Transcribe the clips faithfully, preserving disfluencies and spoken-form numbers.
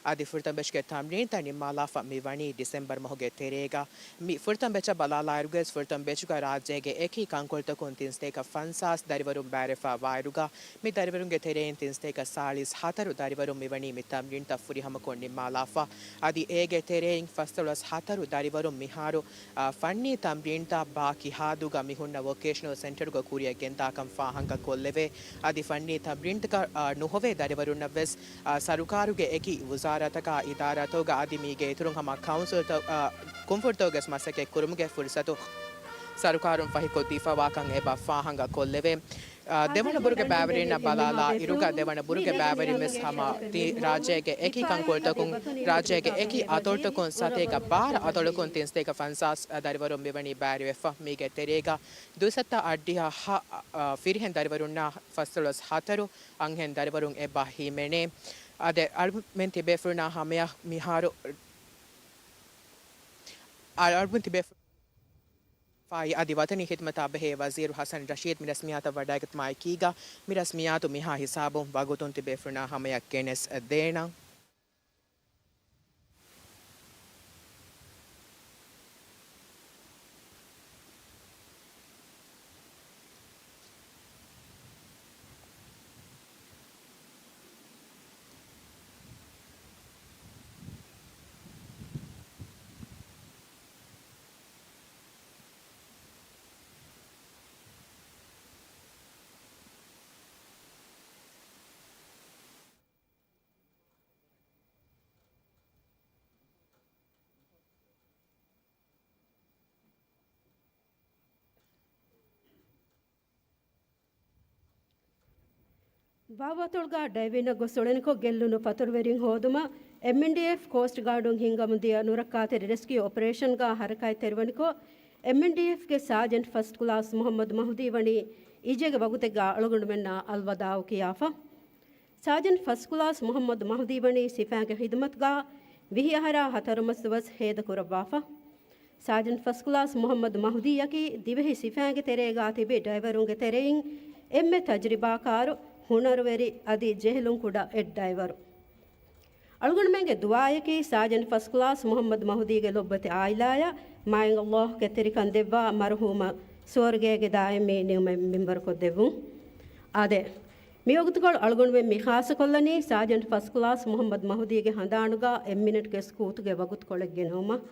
އަދި ފުރަތަމަ ބެޗުގެ ތަމްރީންތައް ނިންމާލާފަ މި ވަނީ ޑިސެމްބަރު މަހުގެ ތެރޭގަ. މި ފުރަތަމަ ބެޗަށް ބަލާލާއިރުގައި ފުރަތަމަ ބެޗުގަ ރާއްޖޭގެ އެކި ކަންކޮޅުތަކުން ތިން ސަތޭކަ ފަންސާސް ދަރިވަރުން ބައިވެފަ ވާއިރުގަ، މި ދަރިވަރުންގެ ތެރެއިން ތިން ސަތޭކަ ސާޅީސް ހަތަރު ދަރިވަރުން މިވަނީ މި ތަމްރީންތައް ފުރިހަމަކޮށް ނިންމާލާފަ. އަދި އޭގެ ތެރެއިން ފަސްދޮޅަސް ހަތަރު ދަރިވަރުން މިހާރު، އާ، ފަންނީ ތަމްރީންތައް ބާކީ ހާދުގަ މިހުންނަ ވޮކޭޝަނަލް ސެންޓަރުގަ ކުރިއަށް ގެންދާކަން ފާހަގަ ކޮށްލެވޭ. އަދި ފަންނީ ތަމްރީންތަކަށް، އާ، ނުހޮވޭ ދަރިވަރުންނަށް ވެސް، އާ، ސަރުކާރުގެ އެކި ވުޒާރާތަކާ އިދާރާތަކުގަ އަދި މީގެ އިތުރުން ހަމަ ކައުންސިލްތައް، އާ، ކުންފުނިތަކުގަސް މަސައްކަތް ކުރުމުގެ ފުރުސަތު ސަރުކާރުން ފަހިކޮށްދީފަވާކަން އެބަ ފާހަގަ ކޮށްލެވޭ. އާ، ދެވަނަ ބުރުގެ ބައިވެރިންނަށް ބަލާލާ އިރުގަ ދެވަނަ ބުރުގެ ބައިވެރިން ވެސް ހަމަ ތި ރާއްޖޭގެ އެކި ކަންކޮޅުތަކުން، ރާއްޖޭގެ އެކި އަތޮޅުތަކުން ސަތޭކަ ބާރަ އަތޮޅަކުން ތިން ސަތޭކަ ފަންސާސް ދަރިވަރުން މިވަނީ ބައިވެރިވެފަ. މީގެ ތެރޭގަ ދުއިސައްތަ އަށްޑިހަ ހަ-، އާ، ފިރިހެން ދަރިވަރުންނާ ފަސްދޮޅަސް ހަތަރު އަންހެން ދަރިވަރުން އެބަ ހިމެނޭ. އާދެ، އަޅުމެން ތިބޭފުޅުންނާ ހަމަޔަށް މިހާރު، އަޅުމެން ތިބޭފުޅުން ފާއި އަދި ވަތަނީ ޚިދުމަތާ ބެހޭ ވަޒީރު ހަސަން ރަޝީދު މި ރަސްމިއްޔާތަށް ވަޑައިގަތުމާ އެކީގަ، މި ރަސްމިއްޔާތު މިހާ ހިސާބުން ވަގުތުން ތިބޭފުޅުންނާ ހަމަޔަށް ގެނެސް ދޭނަން. ވާވަތޮޅުގަ ޑައިވިންއަށް ގޮސް އުޅެނިކޮށް ގެއްލުނު ފަތުރުވެރިން ހޯދުމަށް އެމްއެންޑީއެފް ކޯސްޓް ގާޑުން ހިންގަމުންދިޔަ ނުރައްކާތެރި ރެސްކިއު އޮޕަރޭޝަންގަ ހަރަކާތްތެރިވަނިކޮށް، އެމްއެންޑީއެފްގެ ސާޖެންޓް ފަސްޓް ކްލާސް މުހައްމަދު މަހުދީ ވަނީ އިއްޒަތްގެ ވަގުތެއްގަ އަޅުގަނޑުމެންނާ އަލްވަދާޢު ކިޔާފަ. ސާޖެންޓް ފަސްޓް ކްލާސް މުހައްމަދު މަހުދީ ވަނީ ސިފައިގެ ޚިދުމަތުގަ ވިހި އަހަރާ ހަތަރު މަސް ދުވަސް ހޭދަކުރައްވާފަ. ސާޖެންޓް ފަސްޓް ކްލާސް މުހައްމަދު މަހުދީއަކީ ދިވެހި ސިފައިގެ ތެރޭގަ ތިބި ޑައިވަރުންގެ ތެރެއިން އެންމެ ތަޖްރިބާކާރު، ހުނަރުވެރި އަދި ޖެހިލުން ކުޑަ އެއް ޑައިވަރު. އަޅުގަނޑުމެންގެ ދުޢާއަކީ ސާޖެންޓް ފަސްޓް ކްލާސް މުހައްމަދު މަހުދީގެ ލޮބުވެތި ޢާއިލާއަށް މާތް ﷲ ކެތްތެރިކަން ދެއްވާ މަރުޙޫމަށް ސުވަރުގޭގެ ދާއިމީ ނިޢުމަތް މިންވަރުކޮށްދެއްވުން. އާދެ، މިވަގުތުކޮޅު އަޅުގަނޑުމެން މި ޚާއްޞަކޮށްލަނީ ސާޖެންޓް ފަސްޓް ކްލާސް މުހައްމަދު މަހުދީގެ ހަނދާނުގަ އެއްމިނެޓްގެ ސުކޫތުގެ ވަގުތުކޮޅެއް ގެނައުމަށް.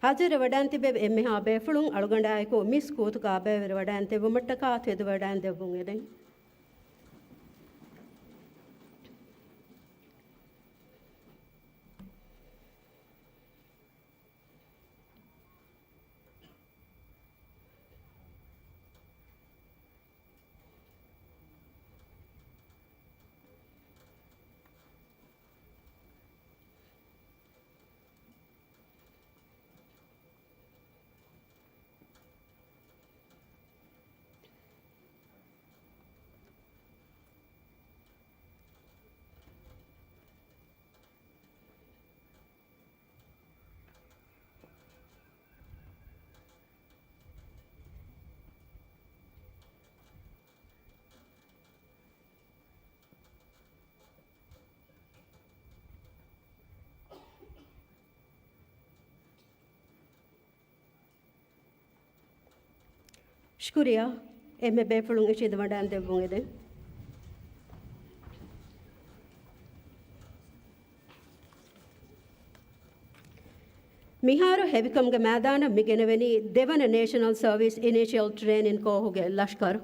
ހާޒިރުވެވަޑައިން ތިބެވި އެންމެހާ ބޭފުޅުން އަޅުގަނޑާއެކު މި ސުކޫތުގަ ބައިވެރިވަޑައިން ދެއްވުމަށްޓަކާ ތެދުވެވަޑައިން ދެއްވުން އެދެން. ޝުކުރިއްޔާ. އެންމެ ބޭފުޅުން އިށީނދެވަޑައިން ދެއްވުން އެދެން. މިހާރު ހެވިކަމުގެ މައިދާނަށް މި ގެނެވެނީ ދެވަނަ ނޭޝަނަލް ސަރވިސް އިނީޝިއަލް ޓްރޭނިން ކޯހުގެ ލަޝްކަރު.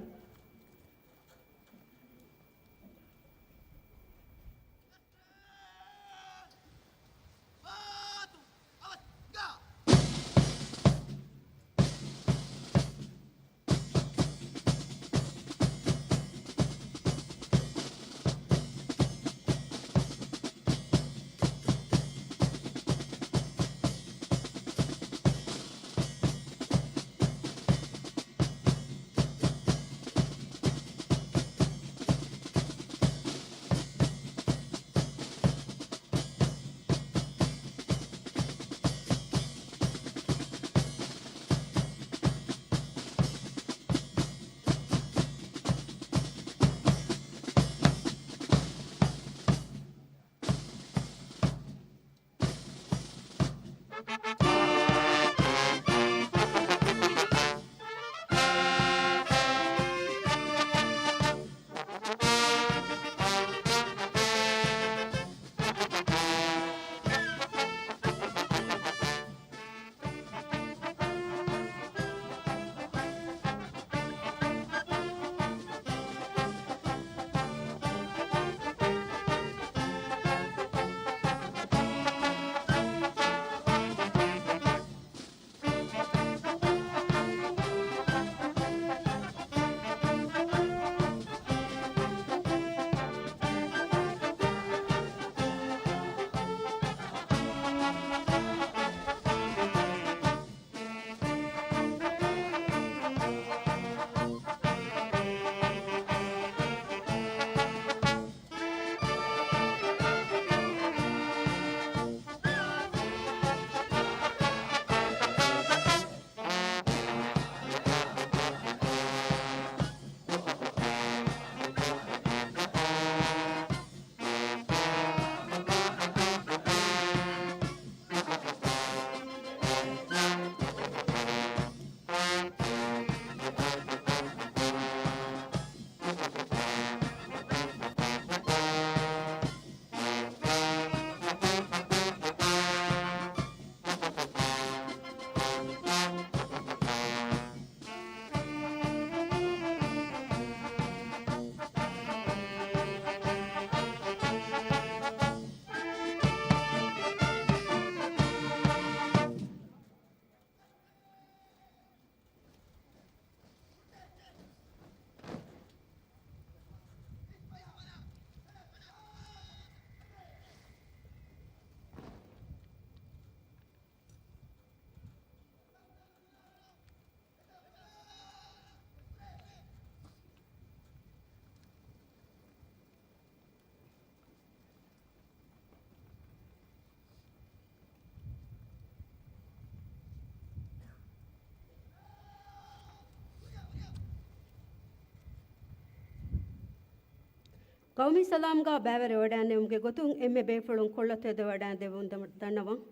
ޤައުމީ ސަލާމްގާ ބައިވެރިވެވަޑައިގެންނެވުމުގެ ގޮތުން އެންމެ ބޭފުޅުން ކޮޅަށް ތެދުވެވަޑައިގެން ދެއްވުން ދަ-، ދަންނަވަން.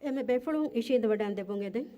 އެންމެ ބޭފުޅުން އިށީނދެވަޑައިގެން ދެއްވުން އެދެން.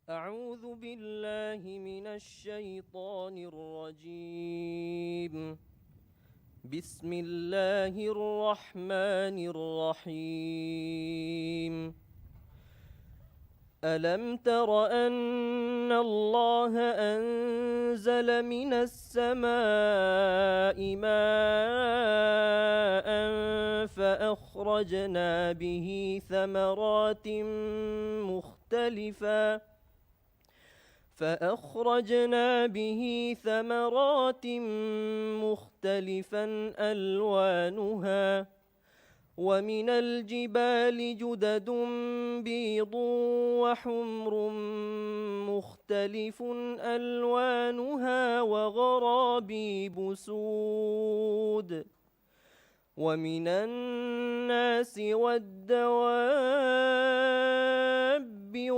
أعوذ بالله من الشيطان الرجيم. بسم الله الرحمن الرحيم. ألم تر أن الله أنزل من السماء ماء فأخرجنا به ثمرات مختلفا فأخرجنا به ثمرات مختلفا ألوانها ومن الجبال جدد بيض وحمر مختلف ألوانها وغرابيب سود ومن الناس والدواب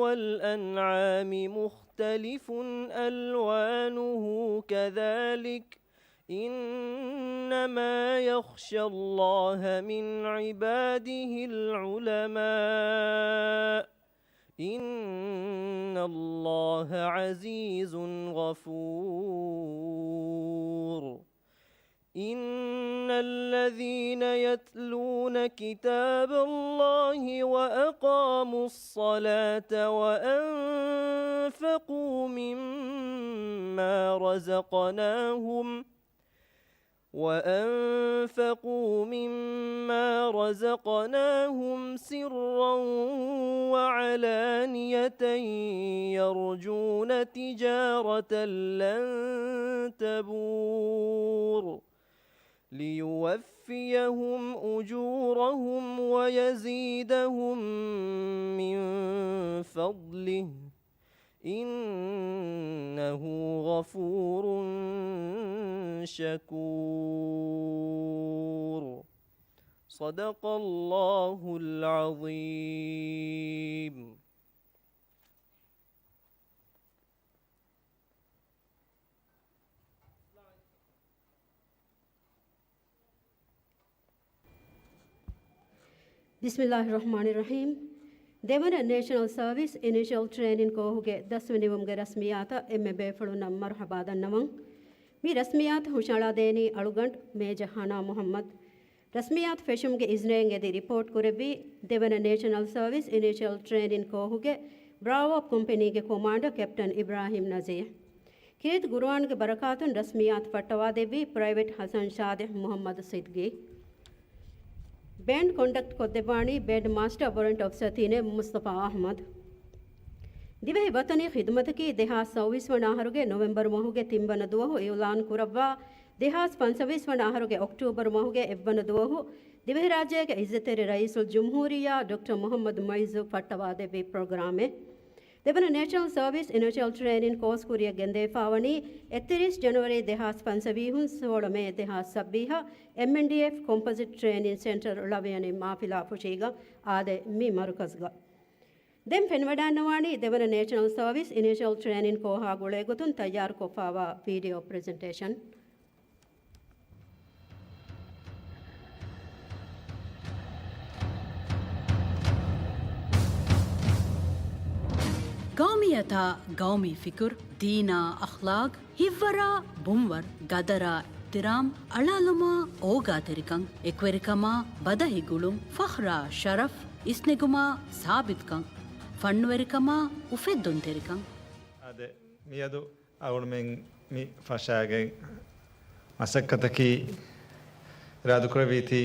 والأنعام مختلف ألوانه كذلك إنما يخشى الله من عباده العلماء إن الله عزيز غفور إن الذين يتلون كتاب الله وأقاموا الصلاة وأنفقوا مما رزقناهم وأنفقوا مما رزقناهم سرا وعلانية يرجون تجارة لن تبور ليوفيهم أجورهم ويزيدهم من فضله إنه غفور شكور. صدق الله العظيم. ބިސްމިއްލާހި ރަޙްމާނި ރަޙީމް. ދެވަނަ ނޭޝަނަލް ސަރވިސް އިނިޝަލް ޓްރޭނިން ކޯހުގެ ދަސްވެނިވުމުގެ ރަސްމިއްޔާތަށް އެންމެ ބޭފުޅުންނަށް މަރުޙަބާ ދަންނަވަން. މި ރަސްމިއްޔާތު ހުށަހަޅާދޭނީ އަޅުގަނޑު މޭޖަ ހަނާ މުޙައްމަދު. ރަސްމިއްޔާތު ފެށުމުގެ އިޒްނައިން އެދި ރިޕޯޓް ކުރެއްވީ ދެވަނަ ނޭޝަނަލް ސަރވިސް އިނިޝަލް ޓްރޭނިން ކޯހުގެ ބްރާވޯ ކޮމްޕެނީގެ ކޮމާންޑަރ ކެޕްޓަން އިބްރާހިމް ނަޒީހް. ކީރިތި ޤުރުއާންގެ ބަރަކާތުން ރަސްމިއްޔާތު ފައްޓަވާދެއްވީ ޕްރައިވެޓް ހަސަން ޝާދި މުޙައްމަދު ސިއްދިޤީ. ބޭންޑް ކޮންޑަކްޓް ކޮށްދެއްވާނީ ބޭންޑް މާސްޓަރ ވޮރެންޓް އޮފިސަރ ތިނެ މުޞްޠަފާ އަޙްމަދު. ދިވެހި ވަޠަނީ ޚިދުމަތަކީ ދެހާސް ސައުވީސް ވަނަ އަހަރުގެ ނޮވެމްބަރު މަހުގެ ތިން ވަނަ ދުވަހު އިޢުލާން ކުރައްވާ، ދެހާސް ފަންސަވީސް ވަނަ އަހަރުގެ އޮކްޓޫބަރު މަހުގެ އެއް ވަނަ ދުވަހު ދިވެހިރާއްޖޭގެ އިއްޒަތްތެރި ރައީސުލް ޖުމްހޫރިއްޔާ ޑޮކްޓަރ މުޙައްމަދު މުޢިއްޒު ފައްޓަވާދެއްވި ޕްރޮގްރާމެއް. ދެވަނަ ނޭޝަނަލް ސަރވިސް އިނިޝަލް ޓްރޭނިން ކޯސް ކުރިއަށް ގެންދެވިފާވަނީ އެއްތިރީސް ޖަނުއަރީ ދެހާސް ފަންސަވީހުން ސޯޅަ މޭ ދެހާސް ސައްބީހަށް އެމްއެންޑީއެފް ކޮމްޕޮޒިޓް ޓްރޭނިން ސެންޓަރ ޅަވިޔަނި މާފިލާ ފުށީގަ އާދެ މި މަރުކަޒްގަ. ދެން ފެނިވަޑައިންނަވާނީ ދެވަނަ ނޭޝަނަލް ސަރވިސް އިނިޝަލް ޓްރޭނިން ކޯހާ ގުޅޭގޮތުން ތައްޔާރުކޮށްފާވާ ވީޑިއޯ ޕްރެޒެންޓޭޝަން. ގައުމިއްޔަތާ ގައުމީ ފިކުރު، ދީނާ އަޚްލާޤް، ހިތްވަރާ ބުންވަރު، ގަދަރާ އިޙްތިރާމް، އަޅާލުމާ އޯގާތެރިކަން، އެކުވެރިކަމާ ބަދަހި ގުޅުން، ފަޚްރާ ޝަރަފް، އިސްނެގުމާ ސާބިތުކަން، ފަންނުވެރިކަމާ އުފެއްދުންތެރިކަން. އާދެ، މިއަދު އަޅުމެން މި ފަށާގެން މަސައްކަތަކީ އިރާދަކުރެއްވީތީ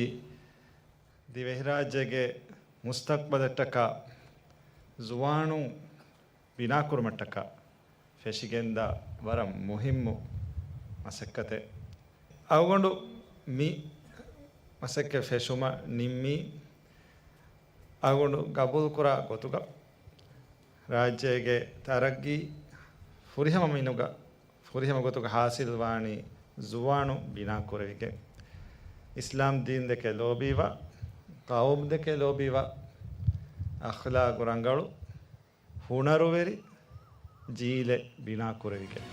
ދިވެހިރާއްޖޭގެ މުސްތަޤްބަލަށްޓަކާ ޒުވާނުން ބިނާކުރުމަށްޓަކާ ފެށިގެންދާ ވަރަށް މުހިއްމު މަސައްކަތެއް. އަޅުގަނޑު މި މަސައްކަތް ފެށުމަށް ނިންމީ އަޅުގަނޑު ގަބޫލުކުރާ ގޮތުގަ ރާއްޖޭގެ ތަރައްގީ ފުރިހަމަ މިނުގަ ފުރިހަމަ ގޮތުގަ ހާސިލްވާނީ ޒުވާނު ބިނާކުރެވިގެން، އިސްލާމް ދީންދެކެ ލޯބީވާ، ޤައުމުދެކެ ލޯބީވާ، އަޚްލާޤު ރަނގަޅު، ހުނަރުވެރި ޖީލެއް ބިނާކުރެވިގެން.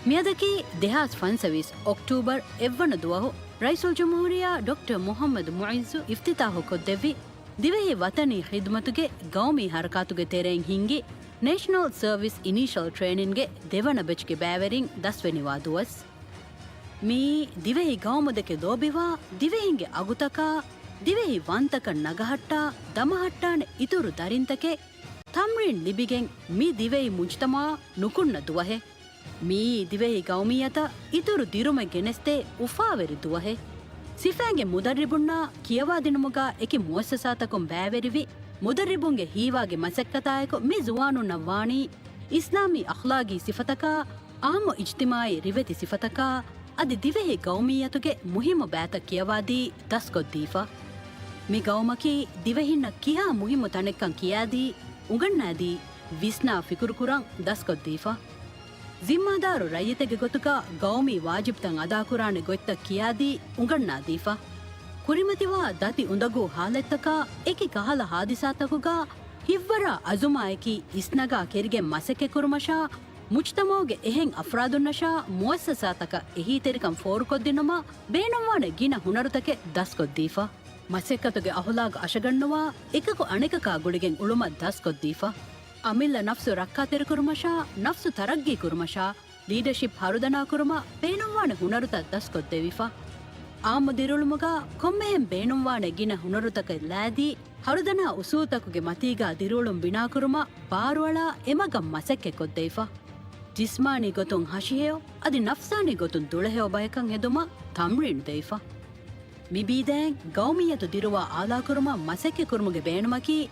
މިއަދަކީ ދެހާސް ފަންސަވީސް އޮކްޓޫބަރު އެއްވަނަ ދުވަހު ރައީސުލްޖުމްހޫރިއްޔާ ޑޮކްޓަރ މުޙައްމަދު މުޢިއްޒު އިފްތިތާޙުކޮށްދެއްވި ދިވެހި ވަޠަނީ ޚިދުމަތުގެ ގައުމީ ޙަރަކާތުގެ ތެރެއިން ހިންގި ނޭޝަނަލް ސަރވިސް އިނީޝަލް ޓްރޭނިންގެ ދެވަނަ ބެޗްގެ ބައިވެރިން ދަސްވެނިވާ ދުވަސް. މިއީ ދިވެހި ގައުމުދެކެ ލޯބިވާ، ދިވެހިންގެ އަގުތަކާ، ދިވެހި ވަންތަކަން ނަގަހައްޓާ، ދަމަހައްޓާނެ އިތުރު ދަރިންތަކެއް ތަމްރީން ލިބިގެން މި ދިވެހި މުޖުތަމަޢަށް ނުކުންނަ ދުވަހެއް. މިއީ ދިވެހި ގައުމިއްޔަތަށް އިތުރު ދިރުމެއް ގެނެސްދޭ އުފާވެރި ދުވަހެއް. ސިފައިންގެ މުދައްރިބުންނާ ކިޔަވާދިނުމުގަ އެކި މުއައްސަސާތަކުން ބައިވެރިވި މުދައްރިބުންގެ ހީވާގި މަސައްކަތާއެކު މި ޒުވާނުންނަށް ވާނީ އިސްލާމީ އަޚްލާގީ ސިފަތަކާ، އާއްމު އިޖްތިމާޢީ ރިވެތި ސިފަތަކާ، އަދި ދިވެހި ގައުމިއްޔަތުގެ މުހިއްމު ބައިތައް ކިޔަވާދީ ދަސްކޮށްދީފަ. މި ގައުމަކީ ދިވެހިންނަށް ކިހާ މުހިއްމު ތަނެއްކަން ކިޔާދީ، އުނގަންނާދީ، ވިސްނާ ފިކުރުކުރަން ދަސްކޮށްދީފަ. ޒިންމާދާރު ރައްޔިތެއްގެ ގޮތުގަ ގައުމީ ވާޖިބުތައް އަދާކުރާނެ ގޮތްތައް ކިޔާދީ އުނގަންނާދީފަ. ކުރިމަތިވާ ދަތި އުނދަގޫ ހާލަތްތަކާ އެކި ކަހަލަ ހާދިސާތަކުގަ ހިތްވަރާ އަޒުމާއެކީ އިސްނަގާ ކެރިގެން މަސައްކަތްކުރުމަށާ، މުޖްތަމަޢުގެ އެހެން އަފްރާދުންނަށާ މުއައްސަސާތަކަށް އެހީތެރިކަން ފޯރުކޮށްދިނުމަށް ބޭނުންވާނެ ގިނަ ހުނަރުތަކެއް ދަސްކޮށްދީފަ. މަސައްކަތުގެ އަހުލާގު އަށަގަންނުވާ، އެކަކު އަނެކަކާ ގުޅިގެން އުޅުމަށް ދަސްކޮށްދީފަ. އަމިއްލަ ނަފްސު ރައްކާތެރިކުރުމަށާ، ނަފްސު ތަރައްގީކުރުމަށާ، ލީޑަޝިޕް ހަރުދަނާކުރުމަށް ބޭނުންވާނެ ހުނަރުތައް ދަސްކޮށްދެވިފަ. އާއްމު ދިރިއުޅުމުގަ ކޮންމެހެން ބޭނުންވާނެ ގިނަ ހުނަރުތަކެއް ލައިދީ، ހަރުދަނާ އުސޫލުތަކުގެ މަތީގަ ދިރިއުޅުން ބިނާކުރުމަށް ބާރުއަޅާ އެމަގަށް މަސައްކަތްކޮށްދެވިފަ. ޖިސްމާނީ ގޮތުން ހަށިހެޔޮ، އަދި ނަފްސާނީ ގޮތުން ދުޅަހެޔޮ ބަޔަކަށް ހެދުމަށް ތަމްރީނު ދެވިފަ. މި ބީދައިން ގައުމިއްޔަތު ދިރުވާ އާލާކުރުމަށް މަސައްކަތްކުރުމުގެ ބޭނުމަކީ،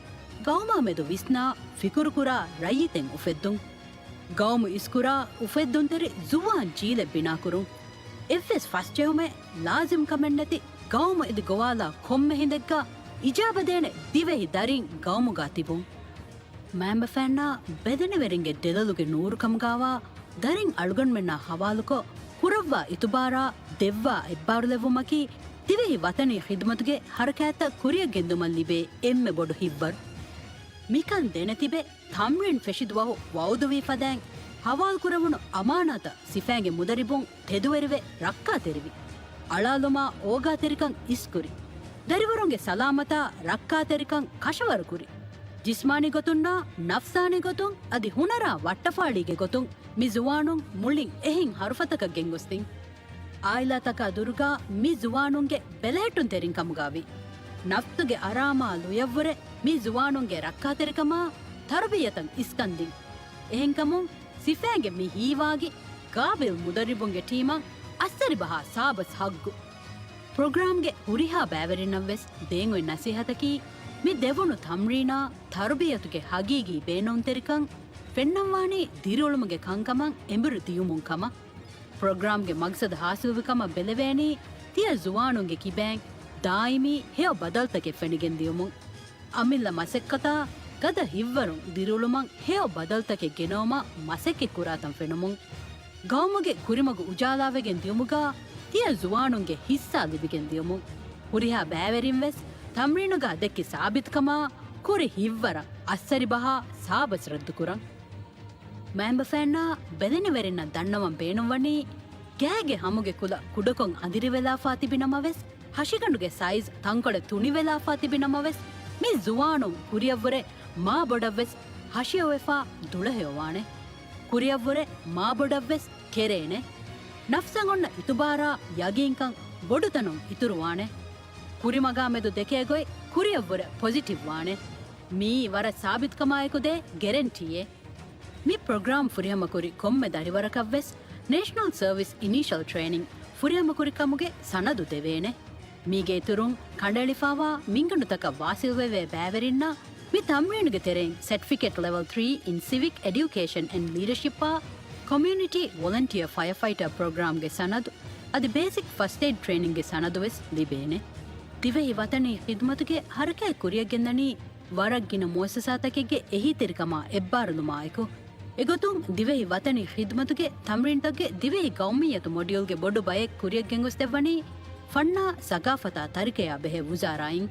ގައުމާމެދު ވިސްނާ، ފިކުރުކުރާ ރައްޔިތެއް އުފެއްދުން. ގައުމު އިސްކުރާ، އުފެއްދުންތެރި ޒުވާން ޖީލެއް ބިނާކުރުން. އެއްވެސް ފަސްޖެހުމެއް، ލާޒިމްކަމެއްނެތި، ގައުމު އެދި ގޮވާލާ ކޮންމެ ހިނދެއްގަ އިޖާބަދޭނެ ދިވެހި ދަރިން ގައުމުގަ ތިބުން. މައިންބަފައިންނާ ބެލެނިވެރިންގެ ދެލޮލުގެ ނޫރުކަމުގާވާ ދަރިން އަޅުގަނޑުމެންނާ ހަވާލުކޮށް، ކުރައްވާ އިތުބާރާ ދެއްވާ އެއްބާރުލެއްވުމަކީ، ދިވެހި ވަތަނީ ޚިދުމަތުގެ ހަރަކާތްތައް ކުރިއަށްގެންދުމަށް ލިބޭ އެންމެ ބޮޑު ހިތްވަރު. މިކަން ދެނެތިބެ، ތަމްރީން ފެށިދުވަހު ވައުދުވީ ފަދައިން، ހަވާލުކުރެވުނު އަމާނާތަށް ސިފައިންގެ މުދައްރިބުން ތެދުވެރިވެ ރައްކާތެރިވި. އަޅާލުމާ އޯގާތެރިކަން އިސްކުރި. ދަރިވަރުންގެ ސަލާމަތާ ރައްކާތެރިކަން ކަށަވަރުކުރި. ޖިސްމާނީ ގޮތުންނާ ނަފްސާނީ ގޮތުން އަދި ހުނަރާ ވައްޓަފާޅީގެ ގޮތުން މި ޒުވާނުން މުޅިން އެހެން ހަރުފަތަކަށް ގެންގޮސްދިން. އާއިލާތަކާ ދުރުގާ މި ޒުވާނުންގެ ބެލެހެއްޓުންތެރިން ކަމުގާވި. ނަފްސުގެ އަރާމާ ލުޔަށްވުރެ މި ޒުވާނުންގެ ރައްކާތެރިކަމާ ތަރުބިޔަތަށް އިސްކަންދިން. އެހެންކަމުން ސިފައިންގެ މި ހީވާގި ގާބިލް މުދައްރިބުންގެ ޓީމަށް އައްސަރިބަހާ ސާބަސް ހައްގު. ޕްރޮގްރާމްގެ ހުރިހާ ބައިވެރިންނަށްވެސް ދޭން އޮތް ނަސޭހަތަކީ، މި ދެވުނު ތަމްރީނާ ތަރުބިޔަތުގެ ހަގީގީ ބޭނުންތެރިކަން ފެންނަންވާނީ ދިރިއުޅުމުގެ ކަންކަމަށް އެނބުރި ދިޔުމުން ކަމަށް. ޕްރޮގްރާމްގެ މަގްސަދު ހާސިލުވި ކަމަށް ބެލެވޭނީ، ތިޔަ ޒުވާނުންގެ ކިބައިން ދާއިމީ ހެޔޮ ބަދަލުތަކެއް ފެނިގެން ދިޔުމުން. އަމިއްލަ މަސައްކަތާ ގަދަ ހިތްވަރުން ދިރިއުޅުމަށް ހެޔޮ ބަދަލުތަކެއް ގެނައުމަށް މަސައްކަތް ކުރާތަން ފެނުމުން. ގައުމުގެ ކުރިމަގު އުޖާލާވެގެން ދިޔުމުގާ ތިޔަ ޒުވާނުންގެ ހިއްސާ ލިބިގެން ދިޔުމުން. ހުރިހާ ބައިވެރިން ވެސް ތަމްރީނުގާ ދެއްކި ސާބިތުކަމާ ކުރި ހިތްވަރަށް އައްސަރިބަހާ ސާބަސް ރައްދުކުރަން. މައިންބަފައިންނާ ބެލެނިވެރިންނަށް ދަންނަވަން ބޭނުންވަނީ، ގާގެ ހަމުގެ ކުލަ ކުޑަކޮށް އަނދިރިވެލާފާ ތިބި ނަމަވެސް، ހަށިގަނޑުގެ ސައިޒް ތަންކޮޅެއް ތުނިވެލާފާ ތިބި ނަމަވެސް، މި ޒުވާނުން ކުރިއަށްވުރެ މާ ބޮޑަށްވެސް ހަށިއޮވެފާ ދުޅަހެޔޮވާނެ. ކުރިއަށްވުރެ މާ ބޮޑަށްވެސް ކެރޭނެ. ނަފްސަށް އޮންނަ އިތުބާރާ ޔަގީންކަން ބޮޑުތަނުން އިތުރުވާނެ. ކުރިމަގާމެދު ދެކޭގޮތް ކުރިއަށްވުރެ ޕޮޒިޓިވް ވާނެ. މިއީ ވަރަށް ސާބިތުކަމާއެކު ދޭ ގެރެންޓީއެއް. މި ޕްރޮގްރާމް ފުރިހަމަކުރި ކޮންމެ ދަރިވަރަކަށްވެސް ނޭޝަނަލް ސަރވިސް އިނީޝަލް ޓްރޭނިން ފުރިހަމަކުރިކަމުގެ ސަނަދު ދެވޭނެ. މީގެ އިތުރުން ކަނޑައެޅިފާވާ މިންގަނޑުތަކަށް ވާސިލްވެވޭ ބައިވެރިންނަށް މި ތަމްރީނުގެ ތެރެއިން ސެޓްފިކެޓް ލެވެލް ތްރީ އިން ސިވިކް އެޑިއުކޭޝަން އެންޑް ލީޑަޝިޕްއާ ކޮމިއުނިޓީ ވޮލަންޓިއާ ފަޔަރ ފައިޓަރ ޕްރޮގްރާމްގެ ސަނަދު އަދި ބޭސިކް ފަސްޓް އެއިޑް ޓްރޭނިންގެ ސަނަދު ވެސް ލިބޭނެ. ދިވެހި ވަތަނީ ޚިދުމަތުގެ ހަރަކާތް ކުރިއަށްގެންދަނީ ވަރަށް ގިނަ މުއައްސަސާތަކެއްގެ އެހީތެރިކަމާ އެއްބާރުލުމާއެކު، އެގޮތުން ދިވެހި ވަތަނީ ޚިދުމަތުގެ ތަމްރީންތަކުގެ ދިވެހި ގައުމިއްޔަތު މޮޑިއުލްގެ ބޮޑު ބައެއް ކުރިއަށްގެންގޮސްދެއްވަނީ ފަންނާ ސަގާފަތާ ތަރިކަޔާ ބެހޭ ވުޒާރާއިން.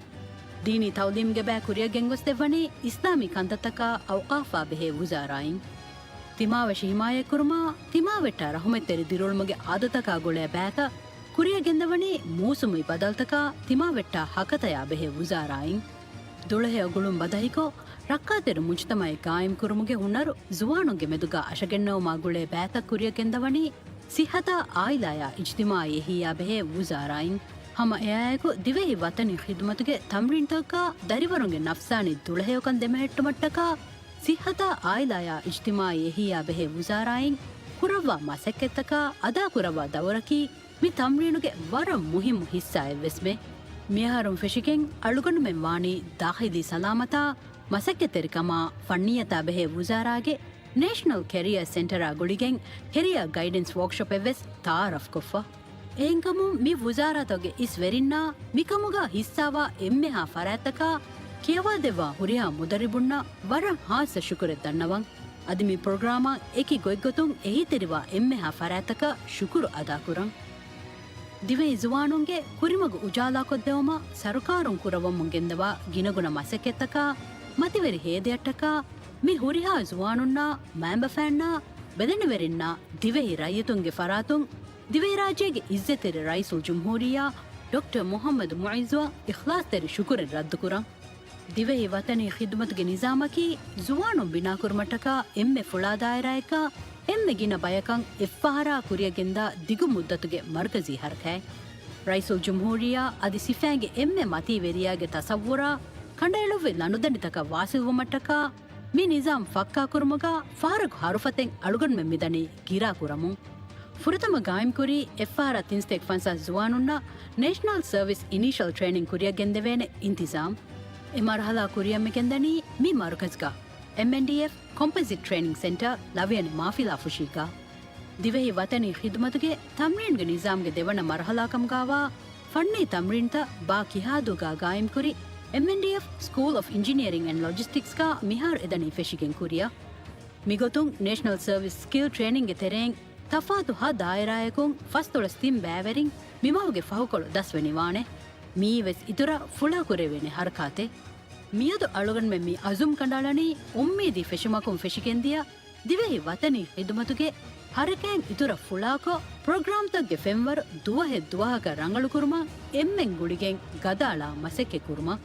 ދީނީ ތައުލީމްގެ ބައި ކުރިއަށްގެންގޮސްދެއްވަނީ އިސްލާމީ ކަންތައްތަކާ އައުޤާފާ ބެހޭ ވުޒާރާއިން. ތިމާވެށި ހިމާޔަތްކުރުމާ، ތިމާވެއްޓާ ރަހުމަތްތެރި ދިރިއުޅުމުގެ އާދަތަކާ ގުޅޭ ބައިތައް ކުރިއަށްގެންދަވަނީ މޫސުމީ ބަދަލުތަކާ ތިމާވެއްޓާ ހަކަތަޔާ ބެހޭ ވުޒާރާއިން. ދުޅަހެޔޮ ގުޅުން ބަދަހިކޮށް، ރައްކާތެރި މުޖުތަމަޢެއް ގާއިމްކުރުމުގެ ހުނަރު ޒުވާނުންގެ މެދުގާ އަށަގެންނެވުމާ ގުޅޭ ބައިތައް ކުރިއަށްގެންދަވަނީ ސިއްހަތާ އާއިލާޔާ އިޖްތިމާޢީ އެހީއާ ބެހޭ ވުޒާރާއިން. ހަމަ އެއާއެކު، ދިވެހި ވަތަނީ ޚިދުމަތުގެ ތަމްރީންތަކަކާ ދަރިވަރުންގެ ނަފްސާނީ ދުޅަހެޔޮކަން ދެމެހެއްޓުމަށްޓަކާ، ސިއްހަތާ އާއިލާޔާ އިޖްތިމާޢީ އެހީއާ ބެހޭ ވުޒާރާއިން ކުރައްވާ މަސައްކަތްތަކާ އަދާކުރައްވާ ދައުރަކީ، މި ތަމްރީނުގެ ވަރަށް މުހިއްމު ހިއްސާއެއްވެސްމެ. މިއަހަރުން ފެށިގެން އަޅުގަނޑުމެން ވާނީ ދާޚިލީ ސަލާމަތާ، މަސައްކަތްތެރިކަމާ، ފަންނިއްޔަތާ ބެހޭ ވުޒާރާގެ ނޭޝަނަލް ކެރިއާ ސެންޓަރާ ގުޅިގެން ކެރިއާ ގައިޑެންސް ވޯކްޝޮޕެއްވެސް ތައާރަފްކޮށްފަ. އެހެންކަމުން މި ވުޒާރާތަކުގެ އިސް ވެރިންނާ މިކަމުގަ ހިއްސާވާ އެންމެހާ ފަރާތްތަކާ ކިޔަވާދެއްވާ ހުރިހާ މުދައްރިބުންނަށް ވަރަށް ހާއްސަ ޝުކުރެއް ދަންނަވަން. އަދި މި ޕްރޮގްރާމާ އެކި ގޮތްގޮތުން އެހީތެރިވާ އެންމެހާ ފަރާތްތަކަށް ޝުކުރު އަދާކުރަން. ދިވެހި ޒުވާނުންގެ ކުރިމަގު އުޖާލާކޮށްދެވުމަށް ސަރުކާރުން ކުރައްވަމުން ގެންދަވާ ގިނަގުނަ މަސައްކަތްތަކާ މަތިވެރި ހޭދަޔަށްޓަކާ މި ހުރިހާ ޒުވާނުންނާ، މައިންބަފައިންނާ، ބެލެނިވެރިންނާ، ދިވެހި ރައްޔިތުންގެ ފަރާތުން ދިވެހިރާއްޖޭގެ އިއްޒަތްތެރި ރައީސުލްޖުމްހޫރިއްޔާ ޑޮކްޓަރ މުޙައްމަދު މުޢިއްޒުއަށް އިޚްލާޞްތެރި ޝުކުރެއް ރައްދުކުރަން. ދިވެހި ވަޠަނީ ޚިދުމަތުގެ ނިޒާމަކީ ޒުވާނުން ބިނާކުރުމަށްޓަކާ އެންމެ ފުޅާ ދާއިރާއެއްގަ އެންމެ ގިނަ ބަޔަކަށް އެއްފަހަރާ ކުރިއަށް ގެންދާ ދިގު މުއްދަތުގެ މަރުކަޒީ ޙަރަކާތް. ރައީސުލްޖުމްހޫރިއްޔާ އަދި ސިފައިންގެ އެންމެ މަތީ ވެރިޔާގެ ތަޞައްވުރާ ކަނޑައެޅުއްވި ލަނޑުދަނޑިތަކަށް ވާޞިލްވުމަށްޓަކާ މި ނިޒާމް ފައްކާކުރުމުގަ ފަހަރަކު ހަރުފަތެއް އަޅުގަނޑުމެން މިދަނީ ގިރާކުރަމުން. ފުރަތަމަ ގާއިމްކުރީ އެއްފަހަރާ ތިންސަތޭކަ ފަންސާސް ޒުވާނުންނަށް ނޭޝަނަލް ސަރވިސް އިނީޝަލް ޓްރޭނިން ކުރިއަށް ގެންދެވޭނެ އިންތިޒާމް. އެ މަރުޙަލާ ކުރިއަށް މިގެންދަނީ މި މަރުކަޒުގަ، އެމްއެންޑީއެފް ކޮމްޕޮޒިޓް ޓްރޭނިން ސެންޓަރ، ލަވިޔަނި މާފިލާ ފުށީގަ. ދިވެހި ވަޠަނީ ޚިދުމަތުގެ ތަމްރީންގެ ނިޒާމްގެ ދެވަނަ މަރުޙަލާ ކަމުގައިވާ ފަންނީ ތަމްރީންތައް ބާ ކިހާދޫގަ ގާއިމްކުރި އެމްއެންޑީއެފް ސްކޫލް އޮފް އިންޖިނިއަރިން އެންޑް ލޮޖިސްޓިކްސްގަ މިހާރު އެދަނީ ފެށިގެން ކުރިއަށް. މިގޮތުން ނޭޝަނަލް ސަރވިސް ސްކިލް ޓްރޭނިންގެ ތެރެއިން ތަފާތު ހަ ދާއިރާއަކުން ފަސްދޮޅަސް ތިން ބައިވެރިން މިމަހުގެ ފަހުކޮޅު ދަސްވެނިވާނެ. މިއީވެސް އިތުރަށް ފުޅާކުރެވޭނެ ހަރަކާތެއް. މިއަދު އަޅުގަނޑުމެން މި އަޒުމް ކަނޑައަޅަނީ އުއްމީދީ ފެށުމަކުން ފެށިގެންދިޔަ ދިވެހި ވަޠަނީ ޚިދުމަތުގެ ހަރަކާތް އިތުރަށް ފުޅާކޮށް، ޕްރޮގްރާމްތަކުގެ ފެންވަރު ދުވަހެއް ދުވަހަކަށް ރަނގަޅުކުރުމަށް އެންމެން ގުޅިގެން ގަދައަޅާ މަސައްކަތް ކުރުމަށް.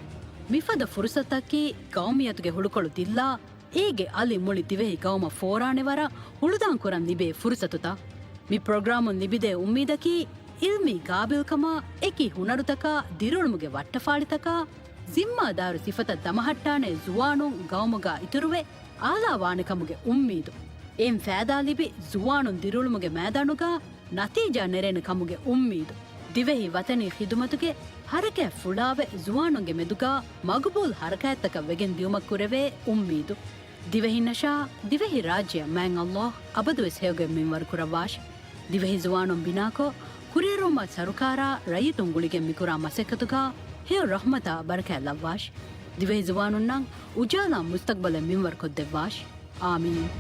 މިފަދަ ފުރުޞަތަކީ ޤައުމިއްޔަތުގެ ހުޅުކޮޅު ދިއްލާ، އޭގެ އަލި މުޅި ދިވެހި ޤައުމަށް ފޯރާނެ ވަރަށް ހުޅުދާން ކުރަން ލިބޭ ފުރުޞަތުތައް. މި ޕްރޮގްރާމުން ލިބިދޭ އުއްމީދަކީ، އިލްމީ ޤާބިލްކަމާ، އެކި ހުނަރުތަކާ، ދިރިއުޅުމުގެ ވައްޓަފާޅިތަކާ، ޒިންމާދާރު ސިފަތައް ދަމަހައްޓާނޭ ޒުވާނުން ޤައުމުގަ އިތުރުވެ، އާލާ ވާނެ ކަމުގެ އުއްމީދު. އެއިން ފައިދާ ލިބި، ޒުވާނުން ދިރިއުޅުމުގެ މައިދާނުގަ ނަތީޖާ ނެރޭނެ ކަމުގެ އުއްމީދު. ދިވެހި ވަޠަނީ ޚިދުމަތުގެ ހަރަކާތް ފުޅާވެ، ޒުވާނުންގެ މެދުގަ މަގުބޫލު ހަރަކާތްތަކަށް ވެގެން ދިޔުމަށް ކުރެވޭ އުއްމީދު. ދިވެހިންނަށާ، ދިވެހި ރާއްޖެއަށް މާތް ﷲ އަބަދުވެސް ހެޔޮގޮތް މިންވަރު ކުރައްވާށި. ދިވެހި ޒުވާނުން ބިނާކޮށް، ކުރިއެރުވުމަށް ސަރުކާރާ ރައްޔިތުން ގުޅިގެން މިކުރާ މަސައްކަތުގަ ހެޔޮ ރަޙްމަތާ ބަރަކާތް ލައްވާށި. ދިވެހި ޒުވާނުންނަށް އުޖާލާ މުސްތަޤްބަލެއް މިންވަރު ކޮށްދެއްވާށި. އާމީން.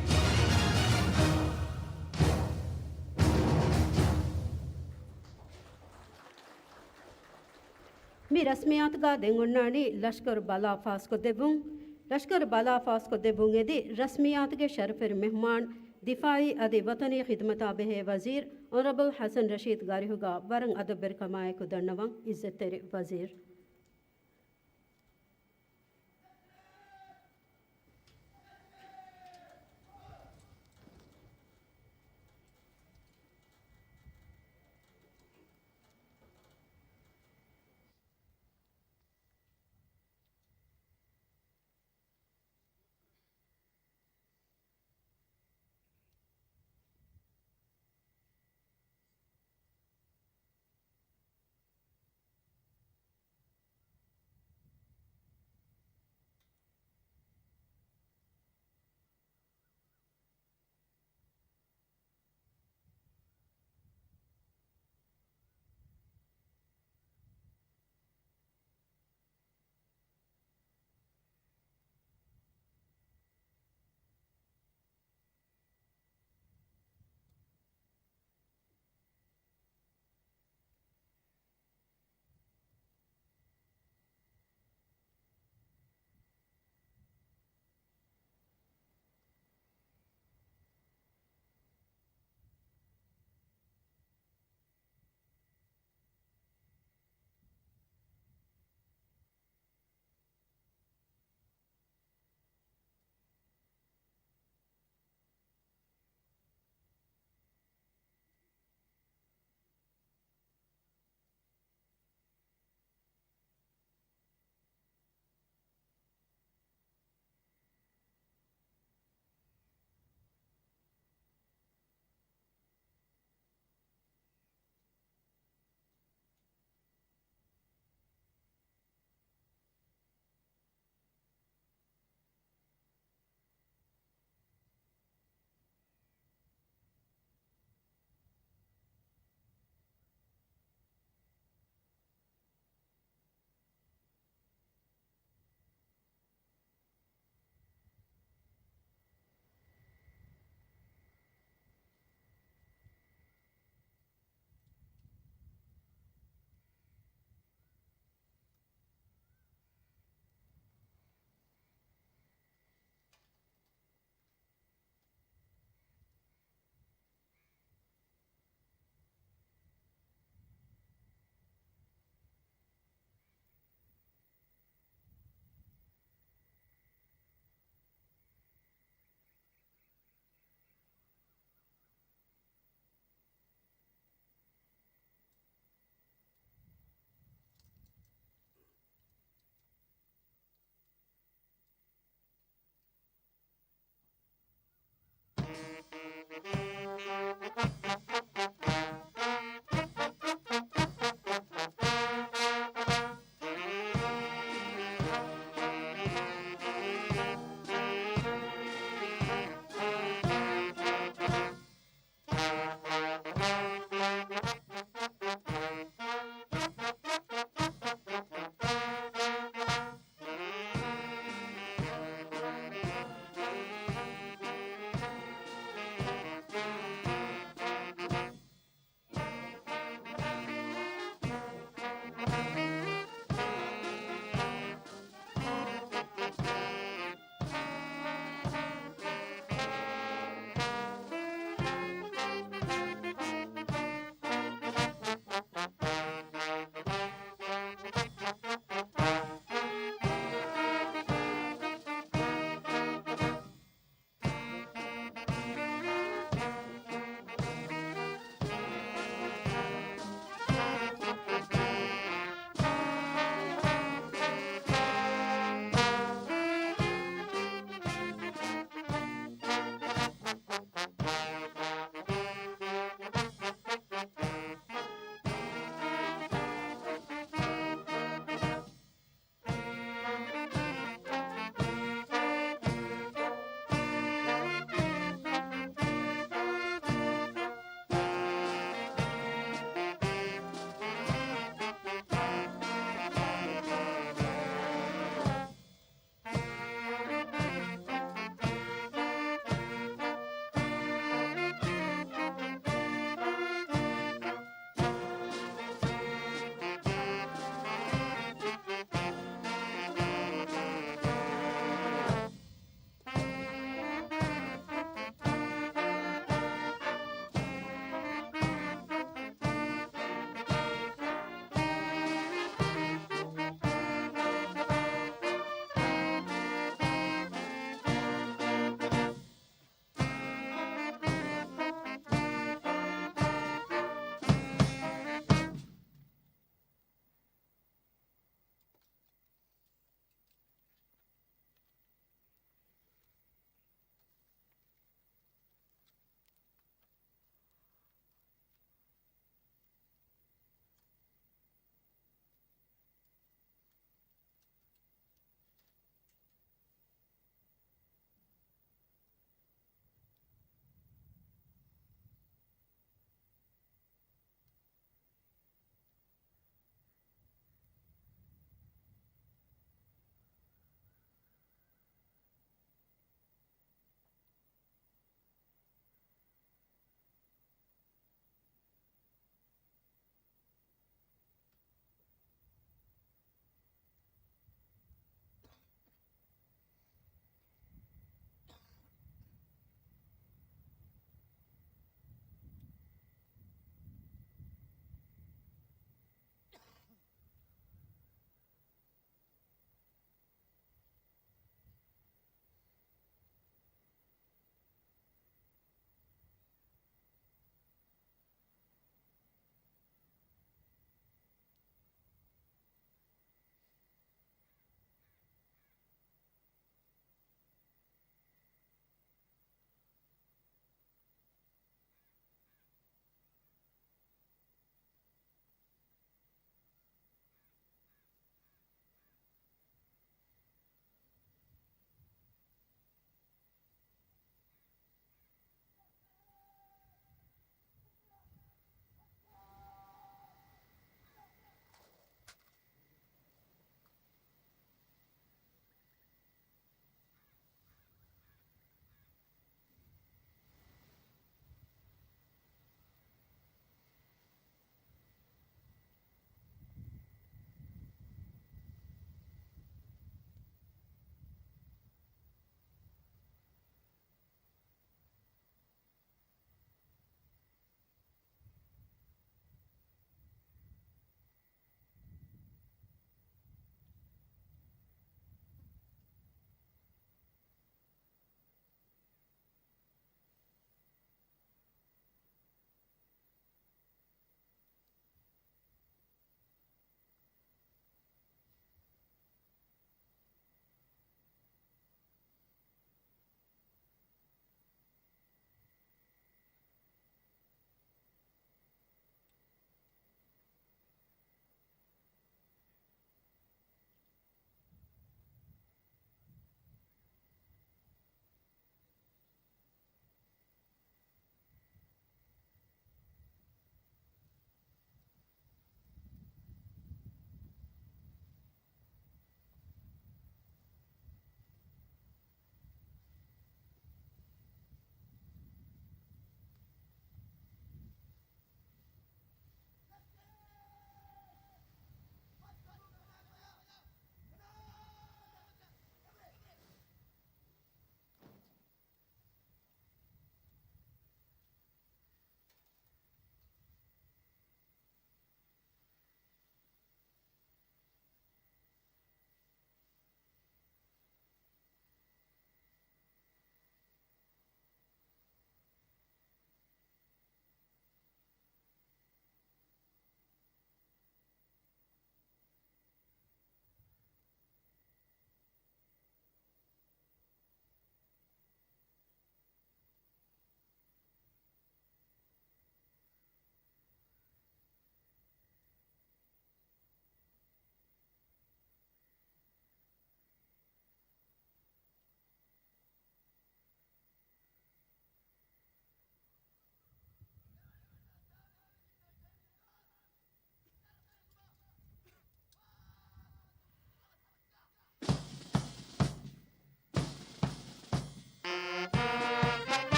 މި ރަސްމިއްޔާތުގަ ދެން އޮންނާނީ ލަޝްކަރު ބަލާ ފާސްކޮށްދެއްވުން. ލަޝްކަރު ބަލާ ފާސްކޮށްދެއްވުން އެދި ރަސްމިއްޔާތުގެ ޝަރަފުވެރި މެހުމާން، ދިފާޢީ އަދި ވަޠަނީ ޚިދުމަތާ ބެހޭ ވަޒީރު އޮނަރަބަލް ޙަސަން ރަޝީދު ގާރިހުގަ ވަރަށް އަދަބުވެރިކަމާއެކު ދަންނަވަން އިއްޒަތްތެރި ވަޒީރު.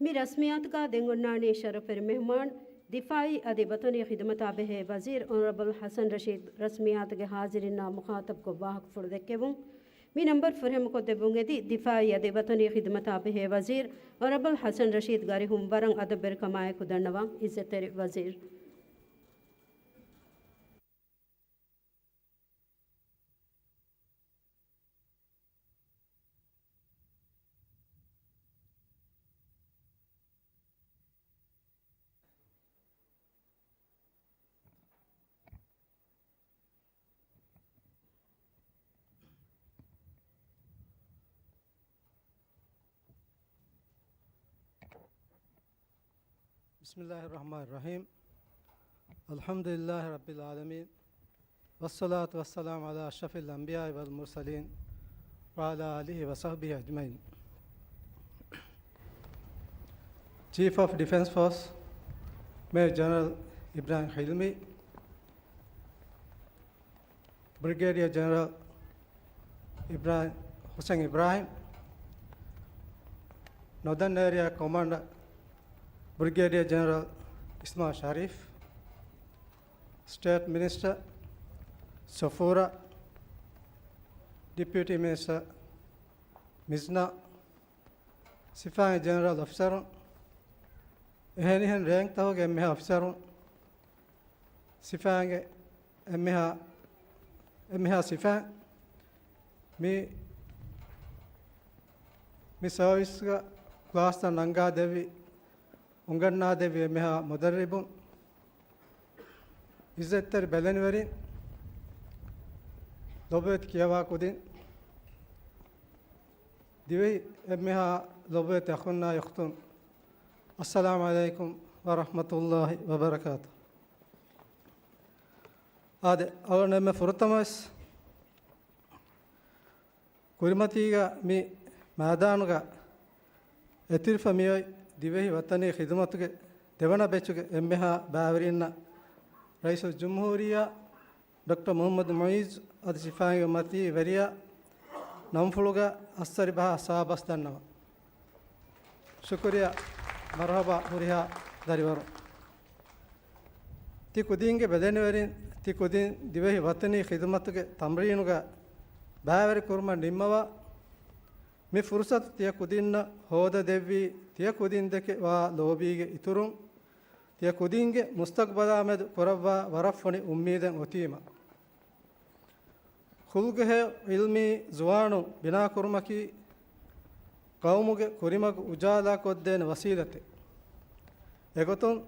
މި ރަސްމިއްޔާތުގަ ދެން އޮންނާނީ ޝަރަފުވެރި މެހުމާން، ދިފާއީ އަދި ވަޠަނީ ޚިދުމަތާ ބެހޭ ވަޒީރު އޮނަރަބަލް ޙަސަން ރަޝީދު ރަސްމިއްޔާތުގެ ޙާޟިރީންނާ މުޚާޠަބުކޮށް ވާހަކަފުޅު ދެއްކެވުން. މި ނަންބަރު ފުރިހަމަކޮށްދެއްވުން އެދި، ދިފާއީ އަދި ވަޠަނީ ޚިދުމަތާ ބެހޭ ވަޒީރު އޮނަރަބަލް ޙަސަން ރަޝީދުގެ އަރިހުން ވަރަށް އަދަބުވެރިކަމާއެކު ދަންނަވަން، ޢިއްޒަތްތެރި ވަޒީރު. بسم الله الرحمن الرحيم. الحمد لله رب العالمين. والصلاة والسلام على أشرف الأنبياء والمرسلين وعلى آله وصحبه أجمعين. Chief of Defence Force, Major General Ibrahim Hilmi, Brigadier General Ibrahim, Hussein Ibrahim, Northern Area Commander, Brigadier General Ismail Sharif, State Minister Sofura, Deputy Minister މިޒްނާ، ސިފާއިން ޖެނެރަލް އޮފިސަރުން، އެހެނިހެން ރޭންކްތަކުގެ އެންމެހާ އޮފިސަރުން، ސިފާއިންގެ އެންމެހާ، އެންމެހާ ސިފައިން، މި، މި ސަރވިސްގަ ކްލާސްތައް ނަންގާދެއްވި، އުނގަންނާދެއްވި އެންމެހާ މުދައްރިބުން، ޢިއްޒަތްތެރި ބެލެނިވެރިން، ލޮބުވެތި ކިޔަވާ ކުދިން، ދިވެހި އެންމެހާ ލޮބުވެތި އަޚުންނާ އުޚްތުން، އައްސަލާމު ޢަލައިކުމް ވަރަޙްމަތުﷲި ވަބަރަކާތު. އާދެ، އަޅުގަނޑު އެންމެ ފުރަތަމަވެސް ކުރިމަތީގަ މި މައިދާނުގަ އެތިރިފަ މިއޮތް ދިވެހި ވަތަނީ ޚިދުމަތުގެ ދެވަނަ ބެޗުގެ އެންމެހާ ބައިވެރިންނަށް ރައީސުލްޖުމްހޫރިއްޔާ ޑޮކްޓަރ މުޙައްމަދު މުޢިއްޒު އަދި ސިފާއިންގެ މަތީ ވެރިޔާ ނަންފުޅުގަ އައްސަރި ބަހާ ސާބަސް ދަންނަވަން. ޝުކުރިއްޔާ، މަރުޙަބާ ހުރިހާ ދަރިވަރުން. ތި ކުދީންގެ ބެލެނިވެރިން، ތި ކުދިން ދިވެހި ވަތަނީ ޚިދުމަތުގެ ތަމްރީނުގަ ބައިވެރިކުރުމަށް ނިންމަވާ، މި ފުރުޞަތު ތިޔަ ކުދިންނަށް ހޯދަދެއްވީ، ތިޔަ ކުދިން ދެކެ ވާ ލޯބީގެ އިތުރުން، ތިޔަ ކުދިންގެ މުސްތަޤްބަލާމެދު ކުރައްވާ ވަރަށް ފޮނި އުއްމީދެއް އޮތީމަ. ޚުލްޤު ހެޔޮ ޢިލްމީ ޒުވާނުން ބިނާކުރުމަކީ، ޤައުމުގެ ކުރިމަގު އުޖާލާކޮށްދޭނެ ވަސީލަތެއް. އެގޮތުން،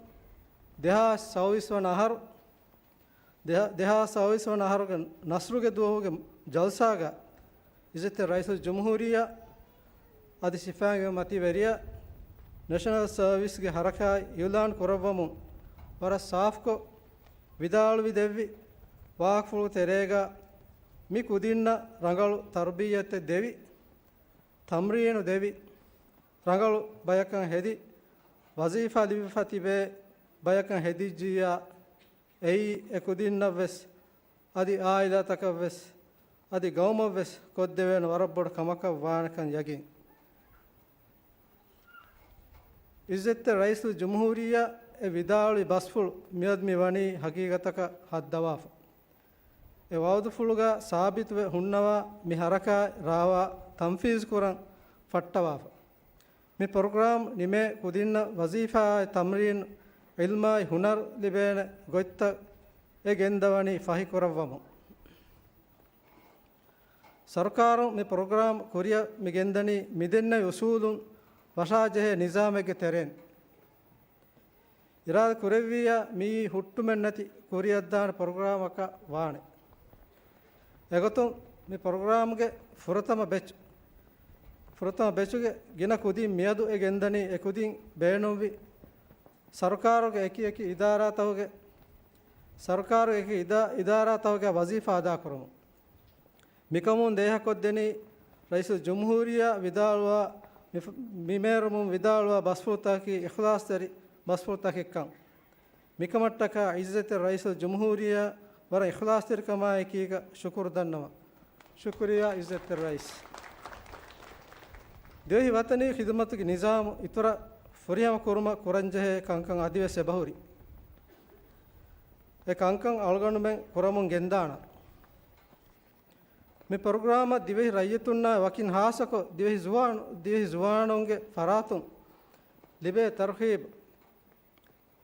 ދެހާސް ސައުވީސް ވަނަ އަހަރު، ދެހާ-، ދެހާސް ސައުވީސް ވަނަ އަހަރުގެ ނަސްރުގެ ދުވަހުގެ ޖަލްސާގަ، ޢިއްޒަތްތެރި ރައީސުލްޖުމްހޫރިއްޔާ އަދި ސިފާއިންގެ މަތިވެރިޔާ ނޭޝަނަލް ސަރވިސްގެ ޙަރަކާތް އިޢުލާން ކުރައްވަމުން ވަރަށް ސާފުކޮށް ވިދާޅުވި ދެއްވި ވާހަކަފުޅު ތެރޭގަ، މި ކުދިންނަށް ރަނގަޅު ތަރުބިއްޔަތެއް ދެވި، ތަމްރީނު ދެވި، ރަނގަޅު ބަޔަކަށް ހެދި، ވަޒީފާ ލިބިފަ ތިބޭ ބަޔަކަށް ހެދިއްޖިއްޔާ، އެއީ އެ ކުދިންނަށްވެސް، އަދި އާއިލާތަކަށްވެސް، އަދި ގައުމަށްވެސް ކޮށްދެވޭނެ ވަރަށް ބޮޑު ކަމަކަށް ވާނެކަން ޔަގީން. ޢިއްޒަތްތެރި ރައީސުލްޖުމްހޫރިއްޔާ އެ ވިދާޅުވި ބަސްފުޅު މިއަދު މި ވަނީ ހަގީގަތަކަށް ހައްދަވާފަ. އެ ވަޢުދުފުޅުގަ ސާބިތުވެ ހުންނަވާ މި ޙަރަކާތް ރާވާ ތަންފީޒުކުރަން ފައްޓަވާފަ. މި ޕްރޮގްރާމް ނިމޭ ކުދިންނަށް ވަޒީފާއާއި ތަމްރީން، ޢިލްމާއި ހުނަރު ލިބޭނެ ގޮތްތައް އެ ގެންދަވަނީ ފަހިކުރައްވަމުން. ސަރުކާރުން މި ޕްރޮގްރާމް ކުރިއަށް މި ގެންދަނީ މިދެންނެވި އުސޫލުން ވަށާޖެހޭ ނިޒާމެއްގެ ތެރެއިން. އިރާދަ ކުރެއްވިއްޔާ މިއީ ހުއްޓުމެއްނެތި ކުރިއަށްދާނެ ޕްރޮގްރާމަކަށް ވާނެ. އެގޮތުން މި ޕްރޮގްރާމްގެ ފުރަތަމަ ބެޗް، ފުރަތަމަ ބެޗުގެ ގިނަ ކުދިން މިއަދު އެ ގެންދަނީ އެ ކުދިން ބޭނުންވި ސަރުކާރުގެ އެކި އެކި އިދާރާތަކުގެ، ސަރުކާރުގެ އެކި އިދާ-، އިދާރާތަކުގެ ވަޒީފާ އަދާކުރަމުން. މިކަމުން ދޭހަކޮށްދެނީ ރައީސުލްޖުމްހޫރިއްޔާ ވިދާޅުވާ، މި-، މި މޭރުމުން ވިދާޅުވާ ބަސްފުޅުތަކަކީ އިޚްލާޞްތެރި ބަސްފުޅުތަކެއްކަން. މިކަމަށްޓަކާ ޢިއްޒަތްތެރި ރައީސުލްޖުމްހޫރިއްޔާ ވަރަށް އިޚްލާޞްތެރިކަމާއެކީގަ ޝުކުރު ދަންނަވަން. ޝުކުރިއްޔާ ޢިއްޒަތްތެރި ރައީސް. ދިވެހި ވަތަނީ ޚިދުމަތުގެ ނިޒާމު އިތުރަށް ފުރިހަމަ ކުރުމަށް ކުރަންޖެހޭ ކަންކަން އަދިވެސް އެބަހުރި. އެ ކަންކަން އަޅުގަނޑުމެން ކުރަމުން ގެންދާނަން. މި ޕްރޮގްރާމަށް ދިވެހި ރައްޔިތުންނާއި ވަކިން ހާއްސަކޮށް ދިވެހި ޒުވާނު، ދިވެހި ޒުވާނުންގެ ފަރާތުން ލިބޭ ތަރުހީބު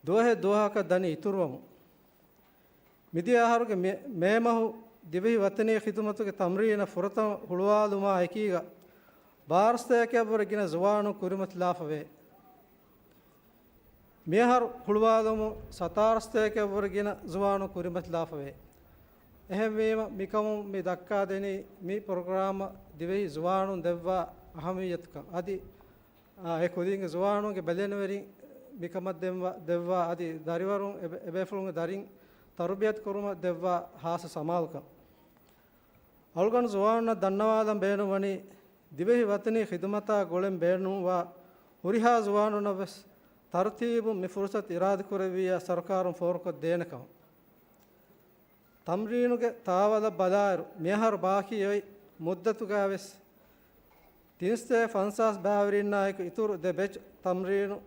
ދުވަހެއް ދުވަހަކަށް ދަނީ އިތުރުވަމުން. މިދިޔަ އަހަރުގެ މޭ، މޭ މަހު ދިވެހި ވަތަނީ ޚިދުމަތުގެ ތަމްރީނަށް ފުރަތަމަ ހުޅުވާލުމާ އެކީގަ ބާރަ ސަތޭކައަށްވުރެ ގިނަ ޒުވާނުން ކުރިމަތިލާފަވޭ. މިއަހަރު ހުޅުވާލުމުން ސަތާރަ ސަތޭކައަށްވުރެ ގިނަ ޒުވާނުން ކުރިމަތިލާފަވޭ. އެހެންވީމަ، މިކަމުން މި ދައްކާދެނީ މި ޕްރޮގްރާމަށް ދިވެހި ޒުވާނުން ދެއްވާ އަހަމިއްޔަތުކަން. އަދި، އާ، އެ ކުދިންގެ ޒުވާނުންގެ ބެލެނިވެރިން މިކަމަށް ދެއްވާ، ދެއްވާ އަދި ދަރިވަރުން އެބޭ، އެބޭފުޅުންގެ ދަރިން ތަރުބިޔަތު ކުރުމަށް ދެއްވާ ހާއްސަ ސަމާލުކަން. އަޅުގަނޑު ޒުވާނުންނަށް ދަންނަވާލަން ބޭނުންވަނީ، ދިވެހި ވަތަނީ ޚިދުމަތާ ގުޅެން ބޭނުންވާ ހުރިހާ ޒުވާނުންނަށް ވެސް ތަރުތީބުން މި ފުރުސަތު އިރާދަކުރެއްވިއްޔާ ސަރުކާރުން ފޯރުކޮށްދޭނެ ކަމަށް. ތަމްރީނުގެ ތާވަލަށް ބަލާއިރު، މިއަހަރު ބާކީ އޮތް މުއްދަތުގައި ވެސް ތިންސަތޭކަ ފަންސާސް ބައިވެރިންނާއެކު އިތުރު ދެ ބެޗް ތަމްރީނު،